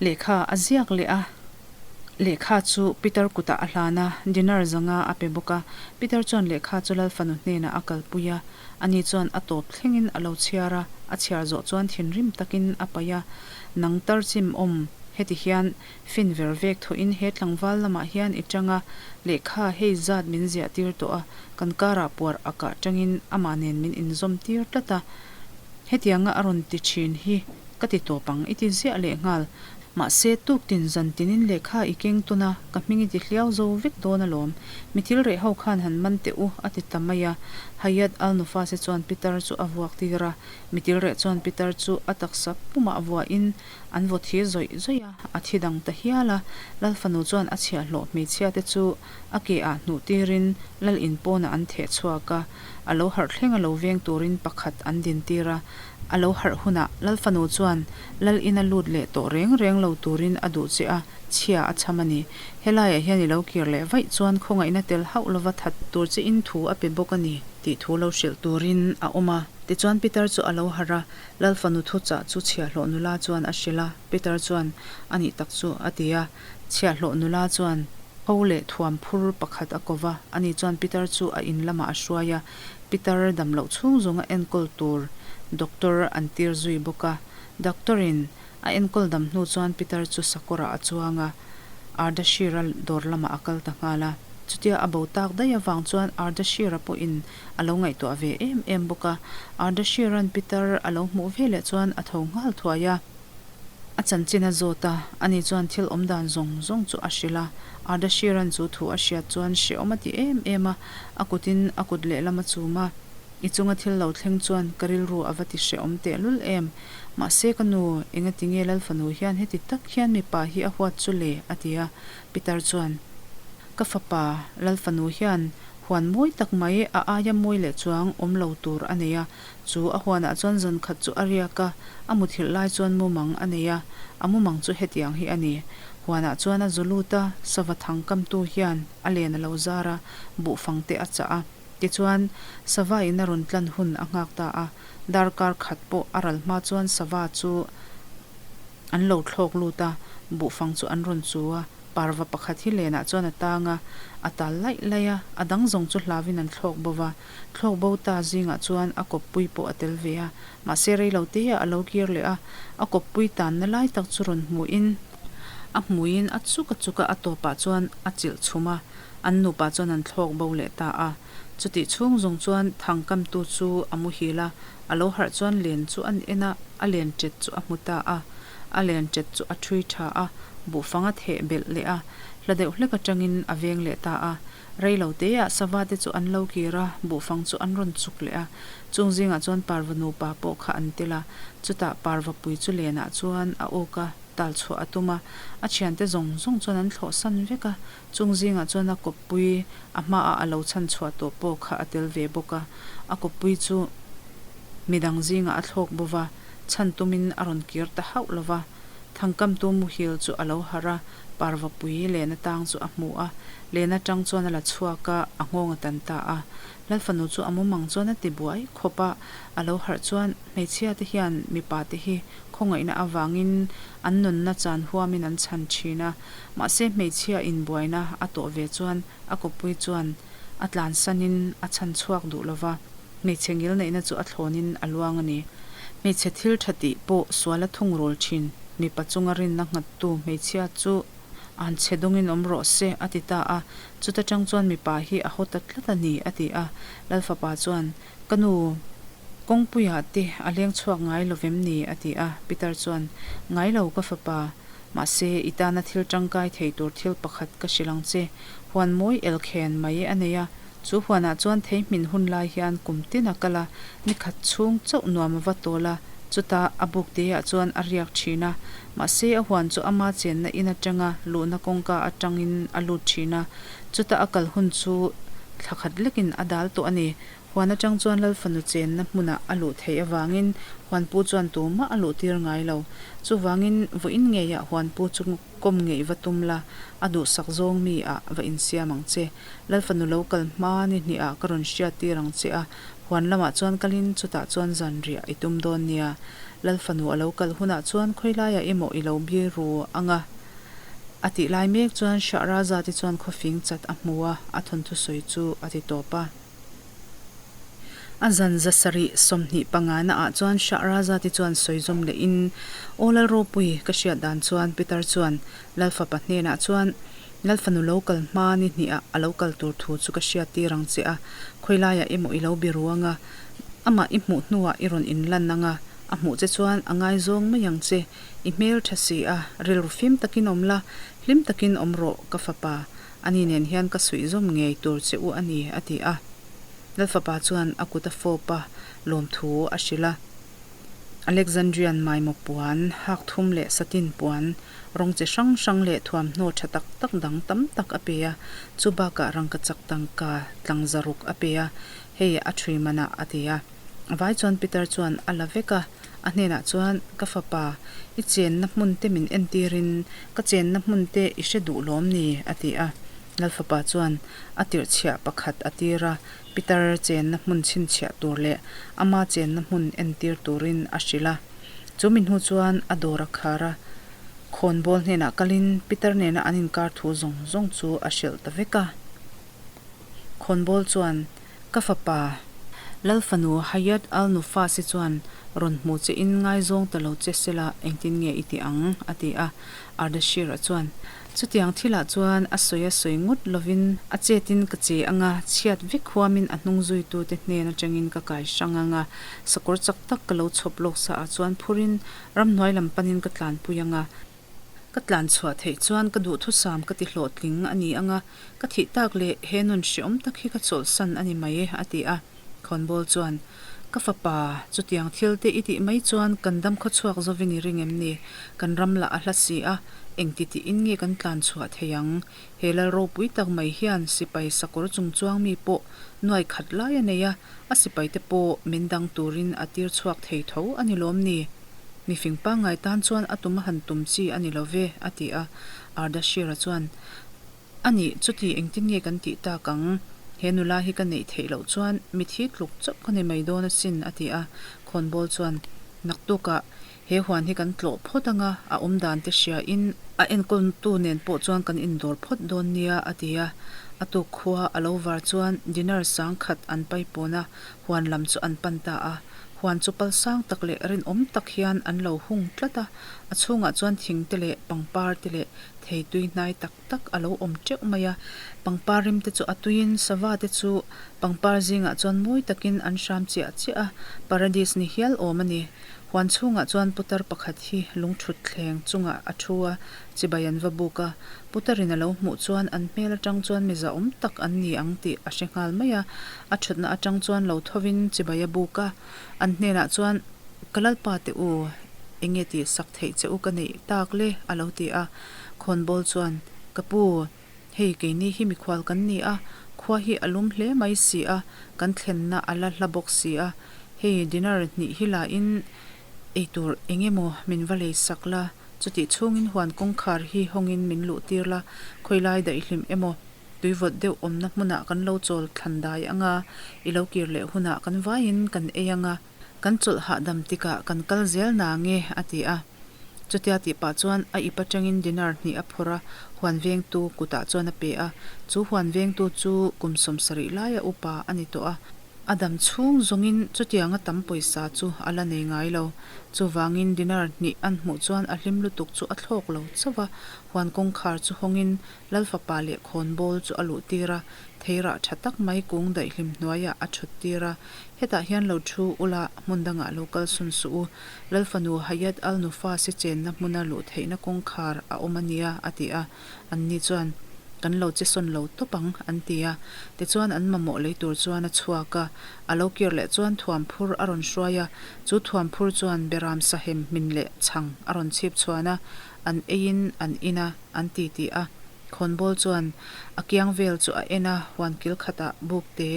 Lehkha a ziak leh a, lehkha chu Peter kutah a hlan a, dinar zanga a pe bawk a. Peter chuan lehkha chu Lal fanu hnenah a kalpui a, ani chuan a tawp thlengin a lo chhiar a, a chhiar zawh chuan thinrim takin a paih a, Nang tarchim awm, heti hian fin ver vek thawhin he tlangval lamah hian i tang a, lehkha hei zat min ziah tir tawh a, kan karah puar a kah tangin amah nen min inzawm tir tlat a, Hetianga a rawn ti thin hi ka ti tawp ang i ti ziah leh nghal. Mahse, tuktin zan tinin lehkha i keng tawn a, ka hming i ti hliau zo vek dawn alawm. Mi thil reh ho khan han man teh u, a ti ta mai a. Hayat Al-Nufase chuan Pitar chu a vuak tir a. Mi thil reh chuan Pitar chu a taksa pumah vuahin an vaw thi zawih zawih a, a thi dang ta hial a. Lal fanu chuan a chhiahhlawh hmeichhia te chu a ke ah hnuh tirin Lal in pawnah an theh chhuak a. A lo harh thleng a lo veng turin pakhat an din tir a, a lo harh hunah Lal fanu chuan Lal ina lut leh tawh reng reng lo turin a duh che a, chhia a chham a ni. Helaiah hian i lo kir leh vaih chuan khawngaihna tel hauh lova that tur che in thu a pe bawk a ni tih thu lo hrilh turin a awm a. Tichuan Peter chu a lo harh a, Lal fanu thuchah chu chhiahhlawh nula chuan a hrilh a, Peter chuan, A nih tak chu, a ti a. Chhiahhlawh nula chuan Ho leh thuam phur pakhat a ko va, ani chuan Pitar chu a in lamah a hruai a, Pitar dam loh chhung zawnga enkawl tur doctor an tir zui bawk a. Doctor in a enkawl dam hnu chuan Pitar chu sakawrah a chuang a, Ardashir-a dawr lamah a kal ta nghal a. Chutia a bo tak daih avang chuan Ardashir-a pawhin a lo ngaihtuah ve em em bawk a. Ardashir-a'n Pitar a lo hmuh veleh chuan a tho nghal thuai a. A chanchin a zawt a, ani chuan thil awm dan zawng zawng chu a hrilh a. Ardashira'n chu thu a hriat chuan hrehawm a ti em em a, a kutin a kut lehlam a chum a. I chunga thil lo thleng chuan ka rilru a va ti hrehawm tehlul em. Mahse ka nu, engati nge Lal fanu hian heti tak hian mipa hi a huat chu le? a ti a. Pitar chuan, Ka fapa, Lal fanu hian huan mawi tak mai a aia mawi leh chuang awm lo tur a nei a, Chu a huanah chuan zan khat chu a riak a, a muthilh lai chuan mumang a nei a, a mumang chu hetiang hi a ni. Huanah chuan a zu lut a, sava thang kamtu hian a len a lo zar a, buhfang te a chah a. Tichuan, sava in a rawn tlan hun a nghak ta a, darkar khat pawh a ral hma chuan sava chu an lo thlawk lut a, buhfang chu an rawn chu a. Parva pakhat hi lenah chuan a tang a, a tal laih laih a, a dang zawng chu hlauvin an thlawk bo va. Thlawk bo ta zingah chuan a kawppui pawh a tel ve a, mahse rei lo teah a lo kir leh a, a kawppui tanna lai tak chu rawn hmuhin a hmuiin a chuk a chuk a, a tawpah chuan a chilh chhum a, an nupa chuan an thlawk bo leh ta a. Chutih chhung zawng chuan thangkamtu chu a muhil a, a lo harh chuan len chu an en a, a len ṭet chu a hmu ta a. A len ṭet chu a ṭhui ṭha a, buhfang a theh belh leh a, hla deuh hlek aṭangin a veng leh ta a. Rei lo teah sava te chu an lo kir a, buhfang chu an rawn chuk leh a. Chung zingah chuan parva nupa pawh kha an tel a, chutah parva pui chu lenah chuan a awk a, tal chhuah a tum a. A thiante zawng zawng chuan an thlawhsan vek a, Chung zingah chuan a kawppui a hmaah a lo chhan chhuah tawh pawh kha a tel ve bawk a, a kawppui chu midang zingah a thlawk bo va, chhan tumin a rawn kir ta hauh lo va. Thangkamtu muhil chu a lo harh a, parvapui lehna tang chu a hmu a, lehna tang chuan a la chhuak a, a nghawng a tan ta a. Lalfanu chu a mumang chuan a ti buai khawp a, a lo harh chuan hmeichhia te hian mipa te hi khawngaihna avangin an nunna chan huamin an chhan thin a, Mahse hmeichhia inbuaina a tawh ve chuan a kawppui chuan a tlansanin a chhan chhuak duh lo va, hmeichhe ngilneihna chu a thlawnin a luang a ni. Hmeichhe thil tha tih pawh sual a thungrul thin, mipa chunga rinna nghattu hmeichhia chu an chhe dawngin awm rawh se a ti ta a, chuta tang chuan mipa hi a haw ta tlat a ni a ti a. Lalfapa chuan, Ka nu, kawngpuiah te a leng chhuak ngai lo vem ni? a ti a. Peter chuan, Ngai lo ka fapa, Mahse, i tana thil tangkai thei tur thil pakhat ka hrilh ang che. Huan mawi elkhen mai a nei a, chu huanah chuan thei hmin hun lai hian kum tin a kal a, ni khat chhung chauh nuam a va tawl a, chutah a buk teah chuan a riak thin a. Mahse, a huan chu ama chenna in atanga luhna kawngka atangin a lut thin a, chutah a kal hun chu thla khat lekin a dal tawh a ni. Huan atang chuan Lal fanu chenna hmunah a luh theih avangin Huanpu chuan tumah a luh tir ngai lo. Chuvangin vawiin ngeiah Huanpu chu kawm ngeih va tum la, a duhsak zawng mi ah va insiam ang che. Lal fanu lo kal hma ni hnihah ka rawn hriat tir ang che a, huan lamah chuan kalin chutah chuan zanriah i tum dawn nia. Lal fanu a lo kal hunah chuan khawilaiah emaw i lo biru ang a. A tih lai mek chuan Shahrazad-i chuan khawfing chat a hmu a, a thawnthu sawi chu a ti tawp a. A zan zasarih 25 na ah chuan Shahrazad-i chuan sawi zawm lehin, Aw Lalropui, ka hriat dan chuan Peter chuan Lalfapa hnenah chuan Lalfanu lo kal hma ni hnihah a lo kal tur thu chu ka hriat tir ang che a, khawilaiah emaw i lo biru ang a, amah i hmuh hnuah i rawn inlan ang a, a hmuh che chuan a ngaizawng mai ang che, i hmel tha si a, rilru fim takin awm la, hlim takin awm rawh ka fapa, Ani nen hian ka suih zawm ngei tur che u a ni, a ti a. Lalfapa chuan a kut a fawp a, lawmthu a hrilh a. Alexandrian maimaw puan, hak thum leh satin puan, rawng chi hrang hrang leh thuamhnaw tha tak tak dang tam tak a pe a, chu bakah rangkachak tangka tlangzaruk a pe a, hei a ṭhui manah a ti a. A vai chuan Peter chuan a la vek a, a hnenah chuan, Ka fapa, i chenna hmun te min entirin ka chenna hmun te i hre duh lawm ni? a ti a. Lal fapa chuan a tirhchhiah pakhat a tir a, Peter chenna hmun chhinchhiah tur leh ama chenna hmun entir turin a hrilh a. Chu mi hnu chuan a dawr a khar a, khawnbawl hnenah kalin Peter nena an inkar thu zawng zawng chu a hrilh ta vek a. Khawnbawl chuan Ka fapa, Lal fanu Hayat Al Nufasi chuan rawn hmu che in ngaizawng ta lo che sela engtin nge i ti ang? a ti a. Ardashir-a chuan, Chutiang thilah chuan a sawi a sawi ngawt lovin a chetin ka che anga, chhiat vek huamin a hnung zuitute hnen atangin ka kai hrang anga, sakawr chak tak ka lo chhawp lawk sa ah chuan phurin ramhnuai lam panin ka tlanpui anga, Ka tlan chhuah theih chuan ka duhthusam ka ti hlawhtling a ni ang a, ka thih tak leh he nun hreawm tak hi ka chawlhsan a ni mai, a ti a. Khawnbawl chuan, Ka fapa, chutiang thil te i tih mai chuan kan dam khawchhuak zovin i ring em ni? Kan ram lah a hla si a, engti tiin nge kan tlan chhuah thei ang? He lal ropui tak mai hian sipai sakawr chungchuang mi pawh nuai khat lai a nei a, a sipaite pawh min dang turin a tir chhuak thei tho a ni lawm ni? Mifing pangngai tan chuan a tum a han tum chi a ni lo ve, a ti a. Ardashir-a chuan, A nih, chuti engtin nge kan tih tak ang? He nula hi ka neih theih loh chuan mithi tluk chauh ka ni mai dawn asin, a ti a. Khawnbawl chuan, Naktukah he huan hi kan tlawh phawt ang a, a awm dan te hriain. A enkawltu nen pawh chuan kan indawr phawt dawn nia, a ti a. A tuk khua a lo var chuan dinar sangkhat an paipawn a, huan lam chu an pan ta a. Huan chu pal sang tak leh rinawm tak hian an lo hung tlat a, a chhungah chuan thing te leh pangpar te leh thei tui hnai tak tak a lo awm teuh mai a. Pangpar rim te chu a tuiin sava te chu pangpar zingah chuan mawi takin an hram chiah chiah a, paradis ni hial awm a ni. Huan chhungah chuan putar pakhat hi lungthut thleng chungah a thu a, chibai an va buk a. Putarin a lo hmuh chuan an hmel atang chuan mi zahawm tak an ni ang tih a hre nghal mai a. A thutna atang chuan lo thovin chibai a buk a. An hnenah chuan, Ka lalpa te u, enge tih sak theih che u ka neih tak le? a lo ti a. Khawnbawl chuan, Ka pu, hei keini hi mikhual kan ni a, khua hi a lum hle mai si a, kan thlenna a la hla bawk si a, Hei dinar hnih hi la in eitur eng emaw min va lei sak la, chutih chhungin huan kawngkhar hi hawngin min luh tir la, khawilai daihlim emaw tuivawt deuh awmna hmunah kan lo chawl thlan dai anga, i lo kir leh hunah kan vaiin kan ei anga, kan chawlh hahdam tikah kan kal zel na nge a ti a. Chutia tih pah chuan a ip atangin dinar hnih a phawrh a, huan vengtu kutah chuan a pe a, chu huan vengtu chu kum 70 laia upa a ni tawh a. A dam chhung zawngin chutianga tam pawisa chu a la nei ngai lo. Chuvangin dinar hnih an hmuh chuan a hlim lutuk chu a thlawk lo chauh a, huan kawngkhar chu hawngin Lal fapa leh khawnbawl chu a luh tir a, theirah tha tak mai kung daihlim hnuaiah a thut tir a. Hetah hian lo thu ula, hmun dangah lo kal sun suh u. Lal fanu Hayat al-Nufas-i chenna hmuna luh theihna kawngkhar a awm a nia, a ti a. Anni chuan, Kan lo che sawn lo tawp ang, an ti a. Tichuan an mamawh lei tur chuan a chhuak a. A lo kir leh chuan thuamphur a rawn hruai a. Chu thuamphur chuan beram sahem hmin leh chhang a rawn chhip chhuan a. An eiin an in a, an ti ti a. Khawnbawl chuan a kiang vel chu a en a, huan kil khatah bukte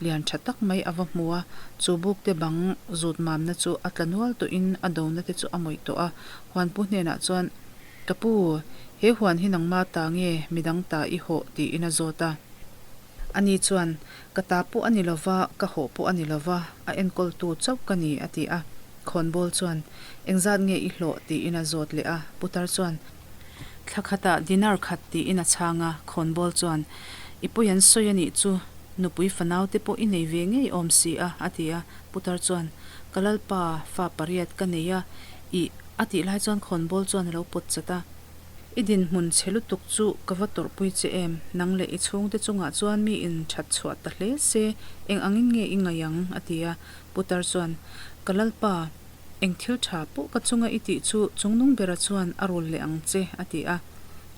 lian tha tak mai a va hmu a. Chu bukte bang zut mamna chu a tla nual tawhin a dona te chu a mawih tawh a. Huanpu hnenah chuan, Ka pu, he huan hi nangma ta nge midang ta i hawh tiin a zawt a. Ani chuan, Ka ta pawh a ni lo va, ka hawh pawh a ni lo va, a enkawltu chauh ka ni, a ti a. Khawnbawl chuan, Engzat nge i hlawh? tiin a zawt leh a. Putar chuan, Thla khatah dinar khat tiin a chhang a. Khawnbawl chuan, I pawi an sawi a nih chu, nupui fanau te pawh i nei ve ngei awm si a, a ti a. Putar chuan, Ka lalpa, fa pariat ka nei a, Ih, a tih lai chuan khawnbawl chuan a lo pawt chat a. I dinhmun chhe lutuk chu ka va tawrhpui che em? Nang leh i chhungte chungah chuan mi in that chhuah ta hle se, eng angin nge i ngaih ang? a ti a. Putar chuan, Ka lalpa, eng thil tha pawh ka chunga i tih chu chungnung bera chuan a rul leh ang che, a ti a.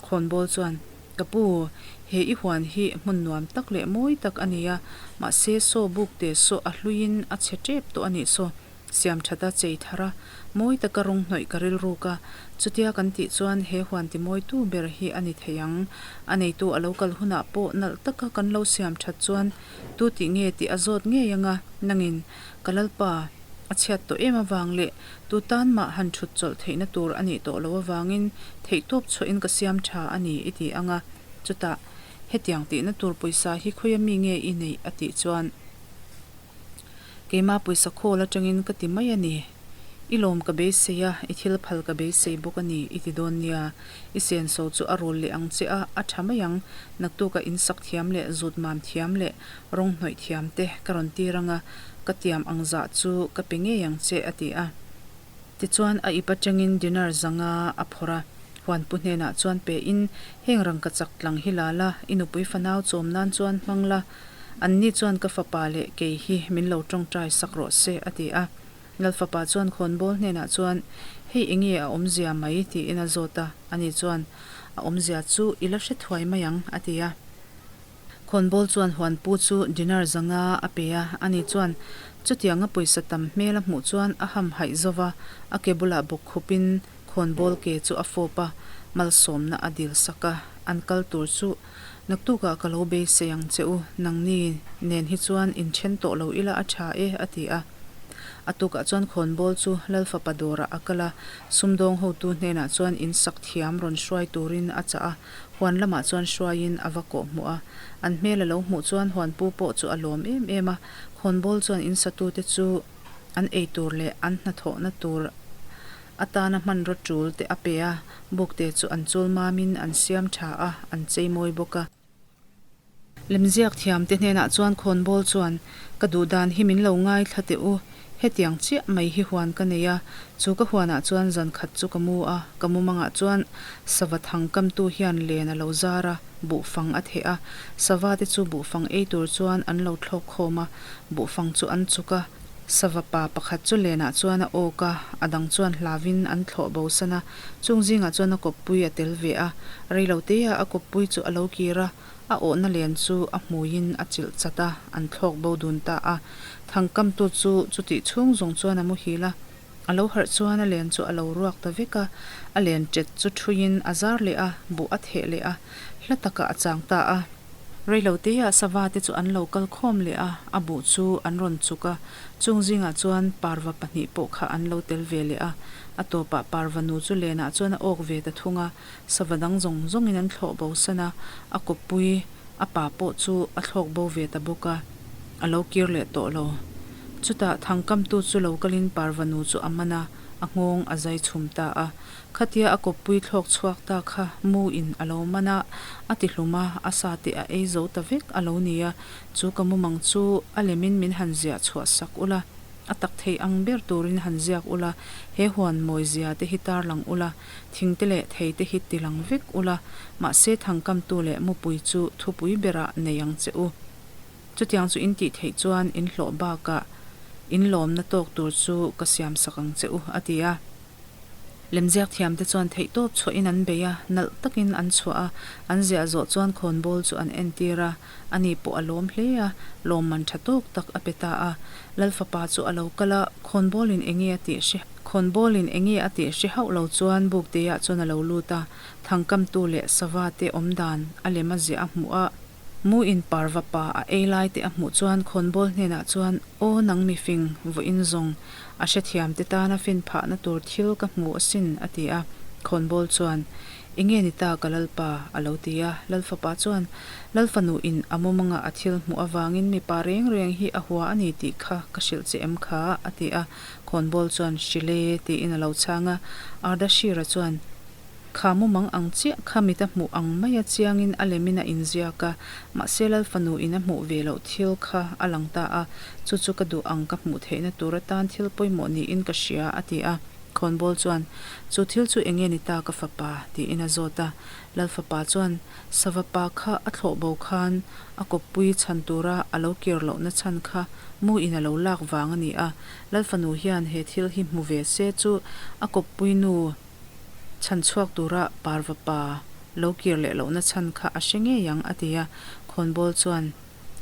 Khawnbawl chuan, Ka pu, he i huan hi hmun nuam tak leh mawi tak a ni a, mahse saw buk te saw a hluiin a chhe tep tawh a nih saw. Siam that a chei thar a, mawi taka rawng hnawih ka rilruk a, chutia kan tih chuan he huan ti mawitu ber hi a ni thei ang. A neitu a lo kal hunah pawh nalh taka kan lo siam that chuan tu tih nge tih a zawt ngei ang a, nangin ka lalpa a chhiat tawh em avang leh tu tan mah han thut chawlh theihna tur a nih tawh loh avangin theihtawp chhuahin ka siam tha a ni i ti ang a, chutah hetiang tihna tur pawisa hi khawia mi nge i neih a tih chuan. Keimah pawisa khawl atangin ka ti mai a ni. I lawm ka beisei a, i thil phal ka beisei bawk a ni i ti dawn nia. I senso chu a rawl leh ang che a, a tha mai ang. Naktuka insak thiam leh zut mam thiam leh rawng hnawih thiam te ka rawn tir ang a, ka tiam ang zah chu ka pe ngei ang che a ti a. Tichuan a ip atangin dinar zanga a phawrh a, huanpu hnenah chuan pe in, Heng rangkachak tlang hi la la, i nupui fanau chawm nan chuan hmang la, anni chuan ka fapa leh kei hi min lo tawngtai sak rawh se, a ti a. Lal fapa chuan khawnbawl hnenah chuan, Hei enge a awmzia mai? tiin a zawt a, ani chuan, A awmzia chu i la hre thuai mai ang, a ti a. Khawnbawl chuan huanpu chu dinar zanga a pe a, ani chuan chutianga pawisa tam hmel a hmuh chuan a ham haih zo va, a ke bulah bawk khupin khawnbawl ke chu a fawp a, malsawmna a dil sak a, an kal tur chu naktukah ka lo beisei ang che u, nangni nen hi chuan inthen tawh lo ila a tha e, a ti a. A tukah chuan khawnbawl chu Lal fapa dawrah a kal a, sumdawng hotu hnenah chuan insak thiam rawn hruai turin a chah a, Huan lamah chuan hruaiin a va kawh hmuh a, an hmel a lo hmuh chuan huanpu pawh chu a lawm em em a, khawnbawl chuan in satute chu an ei tur leh an hnathawhna tur A tana hmanraw tul te a pe a, bukte chu an chul mamin an siam tha a, an chei mawi bawk a. Lemziak thiamte hnenah chuan khawnbawl chuan, Ka duh dan hi min lo ngaithla teh u, hetiang chiah mai hi huan ka nei a, chu ka huanah chuan zan khat chu ka mu a, ka mumangah chuan sava thang kamtu hian len a lo zar a, buhfang a theh a, sava te chu buhfang ei tur chuan an lo thlawk khawm a, buhfang chu an chuk a, sava pa pakhat chu lenah chuan a awk a, a dang chuan hlavin an thlawh bo san a, Chung zingah chuan a kawppui a tel ve a, reiloteah a kawppui chu a lo kir a, a awhna len chu a hmuiin a chilh chat a, an thlawk bo dun ta a. Thangkamtu chu chutih chhung zawng chuan a muhil a, a lo harh chuan a len chu a lo ruak ta vek a, a len ṭet chu ṭhuiin a zar leh a, buh a theh leh a, hla takah a chang ta a. Reiloteah sava te chu an lo kal khawm leh a, a buh chu an rawn chuk a, chung zingah chuan parva pahnih pawh kha an lo tel ve leh a, A tawpah parva nu chu lenah chuan a awk ve ta thung a, sava dang zawng zawngin an thlawh bo san a, a kawppui a pa pawh chu a thlawk bo ve ta bawk a, a lo kir leh tawh lo. Chutah thangkamtu chu lo kalin parva nu chu a man a, a nghawng a zai chhum ta a. Khatia a kawppui thlawk chhuak ta kha mu in a lo man a, a ti hlum a, a sa te a ei zo ta vek a lo ni a, chu ka mumang chu a lemin min han ziah chhuah sak ula. A tak thei ang ber turin han ziak ula, he huan mawi zia te hi tarlang ula, thing te leh thei te hi tilang vek ula, mahse thangkamtu leh mupui chu thupui berah nei ang che u. Chutiang chu in tih theih chuan in hlawh bakah in lawmna tawk tur chu ka siamsak ang che u, a ti a. Lemziak thiamte chuan theihtawp chhuahin an bei a, nalh takin an chhuah a, an ziah zawh chuan khawnbawl chu an entir a, ani pawh a lawm hle a, lawmman tha tawk tak a pe ta a. Lalfapa chu a lo kal a, khawnbawlin enge a tih hre khawnbawlin enge a tih hre hauh lo chuan bukteah chuan a lo lut a, thangkamtu leh sava te awm dan a lem a ziah a hmuh a, mu in parva pa a ei lai te a hmuh chuan khawnbawl hnenah chuan, Aw nang mifing, vawiin zawng, a hrethiam te tana fin phahna tur thil ka hmu asin, a ti a. Khawnbawl chuan, Enge ni ta ka Lalpa? a lo ti a. Lalfapa chuan, Lalfanu in a mumanga a thil hmuh avangin mipa reng reng hi a hua a ni tih kha ka hrilh che em kha? a ti a. Khawnbawl chuan, Hrilh e, tiin a lo chhang a. Ardashira chuan, Kha mumang ang chiah kha mit a hmuh ang maia chiangin a lemin a inziak a, mahse Lalfanu in a hmuh ve loh thil kha a lang ta a, chu chu ka duh ang ka hmuh theihna tur atan thil pawimawh niin ka hria, a ti a. Khawnbawl chuan, Chu thil chu enge ni ta ka fapa? tiin a zawt a. Lalfapa chuan, Sava pa kha a thlawh bo khan a kawppui chhan tura a lo kir lohna chhan kha mu in a lo lak vang a ni a, Lalfanu hian he thil hi hmu ve se chu a kawppui nu Chhan chhuak tura parva pa lo kir leh lohna chhan kha a hre ngei ang, a ti a. Khawnbawl chuan,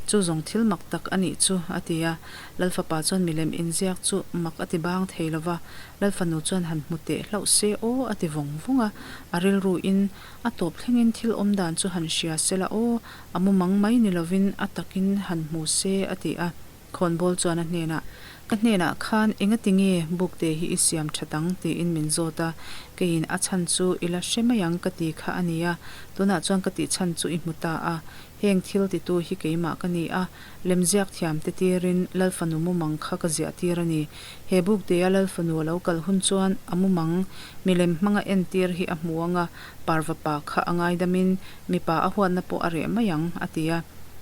Chu zawng thil mak tak a nih chu, a ti a. Lalfapa chuan milem inziak chu mak a ti bang thei lo va, Lalfanu chuan han hmu teh hlauh se aw, a ti vawng vawng a. A rilruin a tawp thlengin thil awm dan chu han hria se la aw, a mumang mai ni lovin a takin han hmu se, a ti a. Khawnbawl chuan a hnenah, Ka hnenah khan engati nge bukte hi i siam that ang? tiin min zawt a. Keiin a chhan chu i la hre mai ang ka ti kha a nia. Tunah chuan ka tih chhan chu i hmu ta a. Heng thil titu hi keimah ka ni a, lemziak thiamte tirin Lalfanu mumang kha ka ziah tir a ni. He buktea Lalfanu a lo kal hun chuan a mumang milem hmanga entir hi a hmu ang a, parva pa kha a ngaidamin mipa a huatna pawh a reh mai ang, a ti a.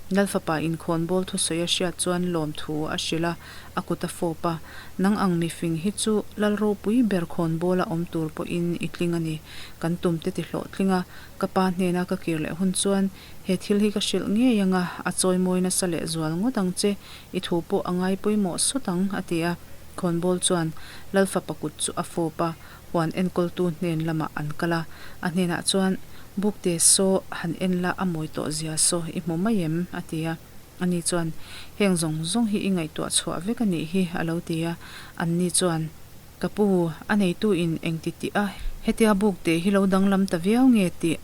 Lalfapa inkhawnbawl thusawi a hriat chuan lawmthu a hrilh a, a kut a fawp a. Nang ang mifing hi chu Lal ropui ber khawnbawla awm tur pawhin i tling a ni. Kan tumte ti hlawhtling a, ka pa hnena ka kir leh hun chuan he thil hi ka hrilh ngei ang a, a chawimawi nasa leh zual ngawt ang che, i thu pawh a ngai pawimawh sawt ang, a ti a. Khawnbawl chuan Lalfapa kut chu a fawp a, Huan enkawltu hnen lamah an kal a, a hnenah chuan, Bukte saw han en la a mawi tawh zia saw i hmu mai em? a ti a. Ani chuan, Heng zawng zawng hi i ngaihtuah chhuah vek a nih hi, a lo ti a. Anni chuan, Ka pu, a neitu in engti tih a, hetia bukte hi lo danglam ta viau nge tih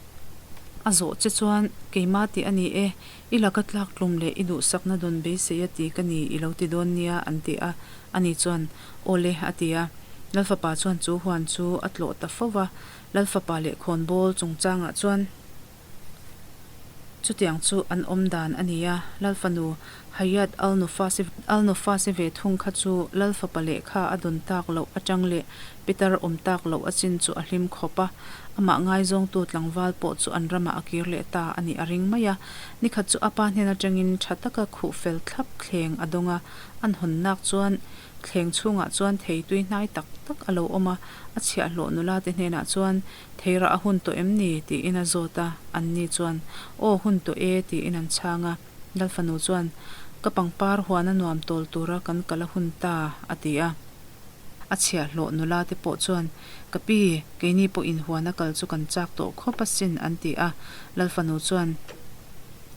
a zawh che chuan keimah tih a ni e, i laka tlak tlum leh i duhsakna dawn beisei a ti ka ni i lo ti dawn nia, an ti a. Ani chuan, Aw le, a ti a. Lalfapa chuan chu huan chu a tlawh ta fo va, Lalfapa leh khawnbawl chungchangah chuan chutiang chu an awm dan a ni a. Lalfanu Hayat Al-Nufasi Al-Nufasi ve thung kha chu Lal fapa lehkha a dawn tak loh atang leh Pitar awm tak loh a chin chu a hlim khawp a, amah ngaizawngtu tlangval pawh chu an ramah a kir leh ta a nih a ring mai a. Nikhat chu a pa hnen atangin tha taka khuh fel thlap thleng a dawng a, an hawn nak chuan thleng chhungah chuan thei tui hnai tak tak a lo awm a, a chhiahhlawh nula te hnenah chuan Thei rah a hun tawh em ni? tiin a zawt a, anni chuan Aw hun tawh e tiin an chhang a. Lal fanu chuan Ka pangpar huan a nuam tawl tura kan kal a hun ta a ti a. A chhiahhlawh nula te pawh chuan, Ka pi, keini pawh inhuan a kal chu kan chak tawh khawp asin, an ti a. Lal fanu chuan,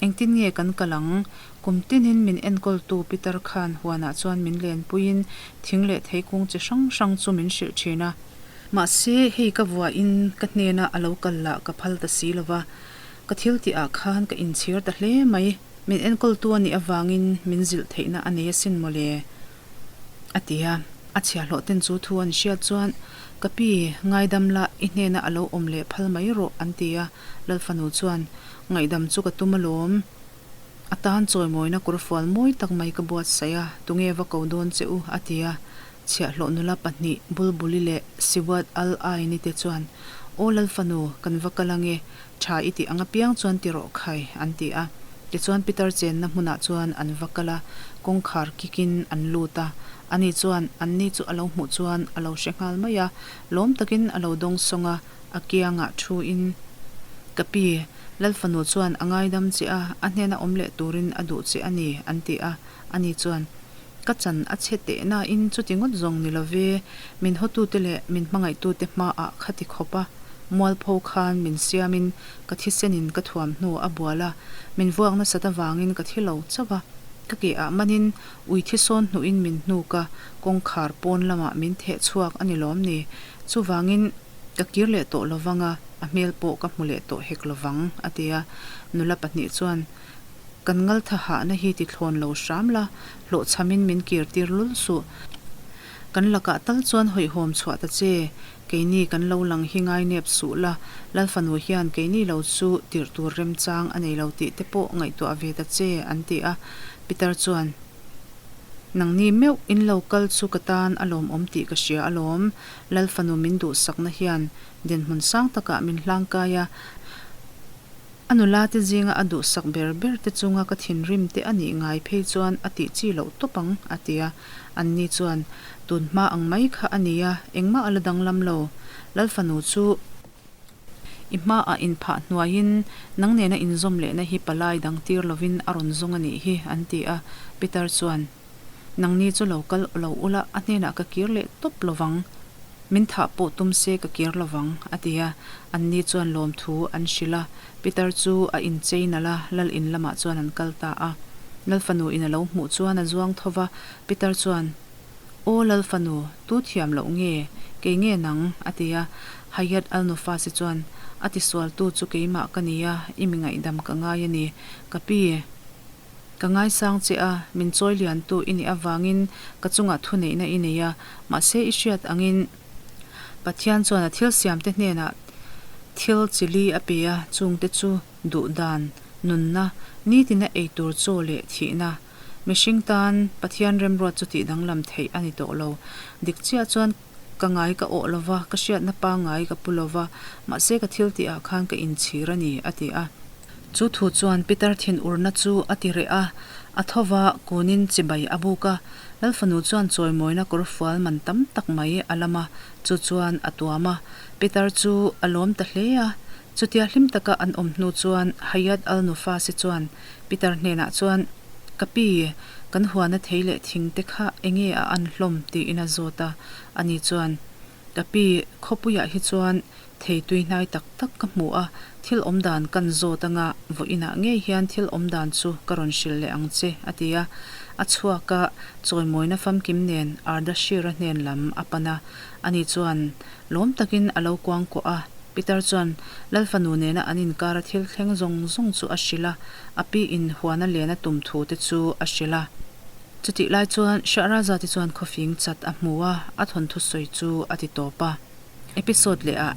Engtin nge kan kal ang? Kum tinin min enkawltu Pitar khan huanah chuan min lenpuiin thing leh theikung chi hrang hrang chu min hrilh thin a. Mahse, hei ka vuahin ka hnena a lo kal lah ka phal ta si lo va, ka thil tihah khan ka inchhir ta hle mai. Min enkawltu a nih avangin min zilh theihna a nei asin mawle. A ti a, a chhiahhlawh ten chu thu an hriat chuan, Ka pi, ngaidam la, i hnena a lo awm leh phal mai rawh, an ti a. Lal fanu chuan, Ngaihdam chu ka tum alawm. A tan chawimawina kawrfual mawi tak mai ka buatsaih a, tunge va ko dawn che u? a ti a. Chhiahhlawh nula pahnih, Bulbuli leh Siwat Al-Aini te chuan, Aw Lal fanu, kan va kal ange, Tha i tih ang apiang chuan ti rawh khai, an ti a. Tichuan Peter chenna hmunah chuan an va kal a, kawngkhar kikin an lut a. Ani chuan anni chu a lo hmuh chuan a lo hre nghal mai a, lawm takin a lo dawng sawng a, a kiangah thuin, Ka pi, Lal fanu chuan a ngaidam che a, a hnena awm leh turin a duh che a ni, an ti a. Ani chuan, Ka chan a chhe teh nain chuti ngawt zawng ni love, min hawtute leh min hmangaihtute hmaah khati khawp a, mualpho khan min siamin ka thisenin ka thuamhnu a bual a, min vuak nasat avangin ka thi lo chauh a, ka ke ah manin ui thisawn hnuhin min hnuk a, kawngkhar pawn lamah min theh chhuak a ni lawm ni? Chuvangin ka kir leh tawh lovang a, a hmel pawh ka hmu leh tawh hek lovang, a ti a. Nula pahnih chuan. Kan ngaltha hahna hi ti thlawn lo hram la, hlawhchhamin min kir tir lul suh. Kan lakah tal chuan hawihhawm chhuah ta che, keini kan lo lang hi ngai nep suh la, Lal fanu hian keini lo chu tirh tur remchang a nei lo tih te pawh ngaihtuah ve ta che, an ti a. Peter chuan, Nangni meuh in lo kal chu ka tan a lawmawm tih ka hria alawm, Lal fanu min duhsakna hian dinhmun sang takah min hlangkai a, A nula te zinga a duhsak ber ber te chunga ka thinrim te a nih ngai phei chuan a tih chi loh tawp ang, a ti a. Anni chuan, Tun hma ang mai kha a nia, engmah a la danglam lo. Lal fanu chu i hmaah inphah hnuaiin nang nena inzawm lehna hi palai dang tir lovin a rawn zawng a nih hi, an ti a. Peter chuan. Nangni chu lo kal lo ula, a hnenah ka kir leh tawp lovang. Min thah pawh tum se ka kir lovang, a ti a. Anni chuan lawmthu an hrilh a. Peter chu a inchei nalh a, lal in lamah chuan an kal ta a. Lal fanu in a lo hmuh chuan a zuang tho va, Peter chuan, Aw lal fanu, tu thiam loh nge? Kei nge nang? a ti a. Hayat Al-Nufasi chuan, A tisualtu chu keimah ka ni a, i mi ngaihdam ka ngai a ni. Ka pi. Ka ngaisang che a, min chawi liantu i nih avangin ka chungah thuneihna i nei a, mahse i hriat angin Pathian chuan a thil siamte hnenah thil chi li a pe a, chungte chu duhdan, nunna, nitina eitur chaw leh thihna. Mihring tan Pathian remruat chu tih danglam theih a ni tawh lo. Dik chiah chuan ka ngai ka awh lo va, ka hriatna pangngai ka pu lo va, mahse ka thil tihah khan ka inchhir a ni, a ti a. Chu thu chuan Peter thinurna chu a ti reh a, a tho va, kunin chibai a buk a. Lal fanu chuan chawimawina kawrfual man tam tak mai a lam a, chu chuan a tuam a. Peter chu a lawm ta hle a. Chutia hlim taka an awm hnu chuan Hayat al-Nufasi chuan Peter hnenah chuan, Ka pi, kan huana thei leh thing te kha enge a an hlawm? tiin a zawt a. Ani chuan, Ka pi, khawpuiah hi chuan Thei tui hnai tak tak ka hmu a, thil awm dan kan zawt anga vawiinah ngei hian thil awm dan chu ka rawn hrilh leh ang che, a ti a. A chhuak a, chawimawina famkim nen Ardashir-a hnen lam a pan a. Ani chuan lawm takin a lo kuangkuah a. Peter chuan Lal fanu nena an inkara thil thleng zawng zawng chu a hrilh a, a pi in huana len a tum thu te chu a hrilh a. Chutih lai chuan Shahrazad-i chuan khawfing chat a hmu a, a thawnthu sawi chu a ti tawp a. Episode leh ah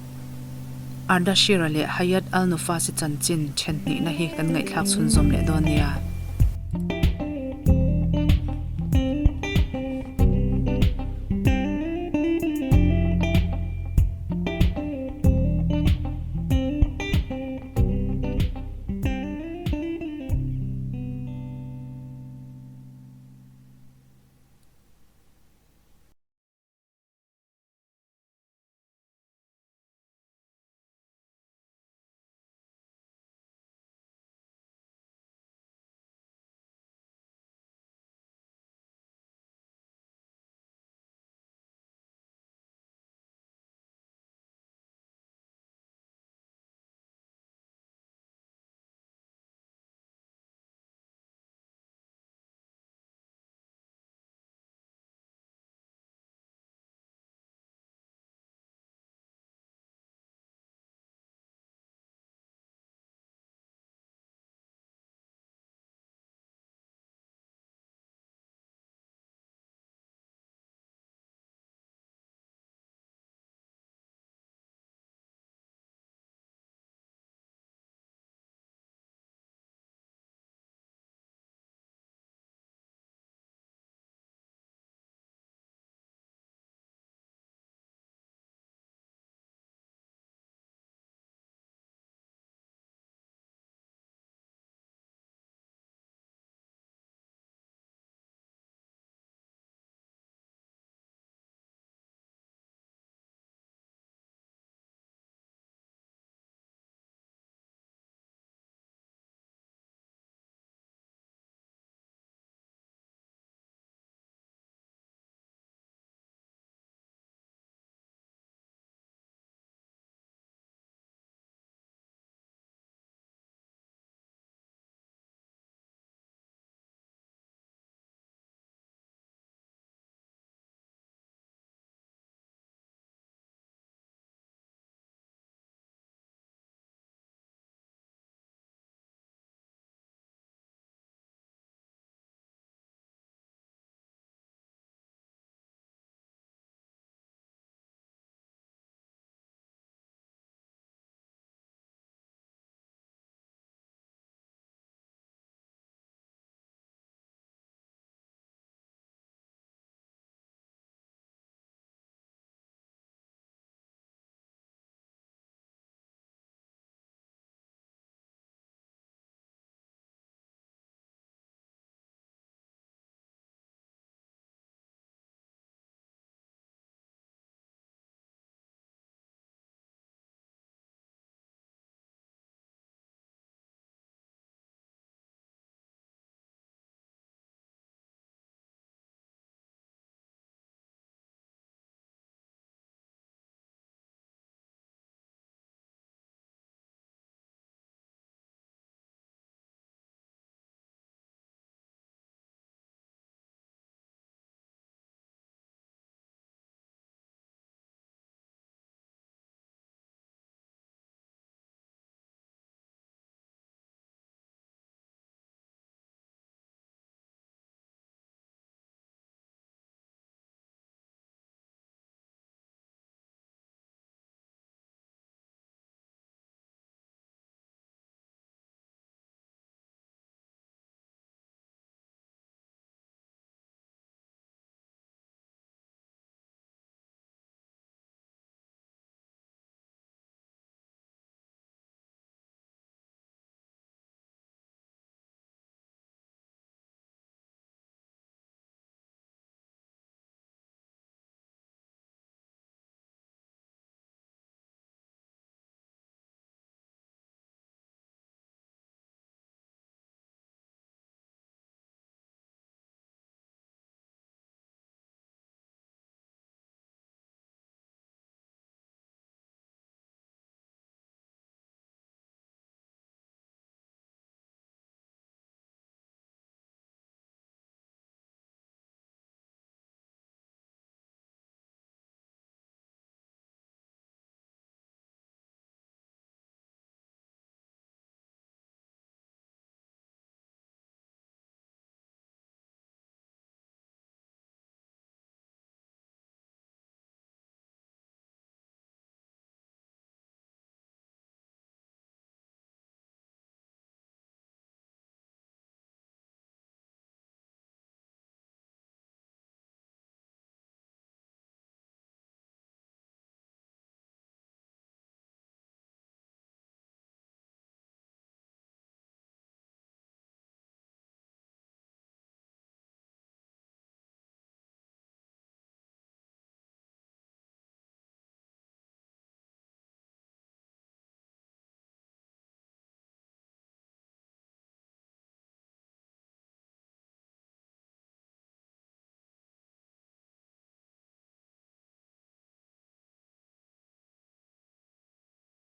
Ardashir-a leh Hayat al-Nufasi chanchin then hnihna hi kan ngaihthlak chhunzawm leh dawn nia.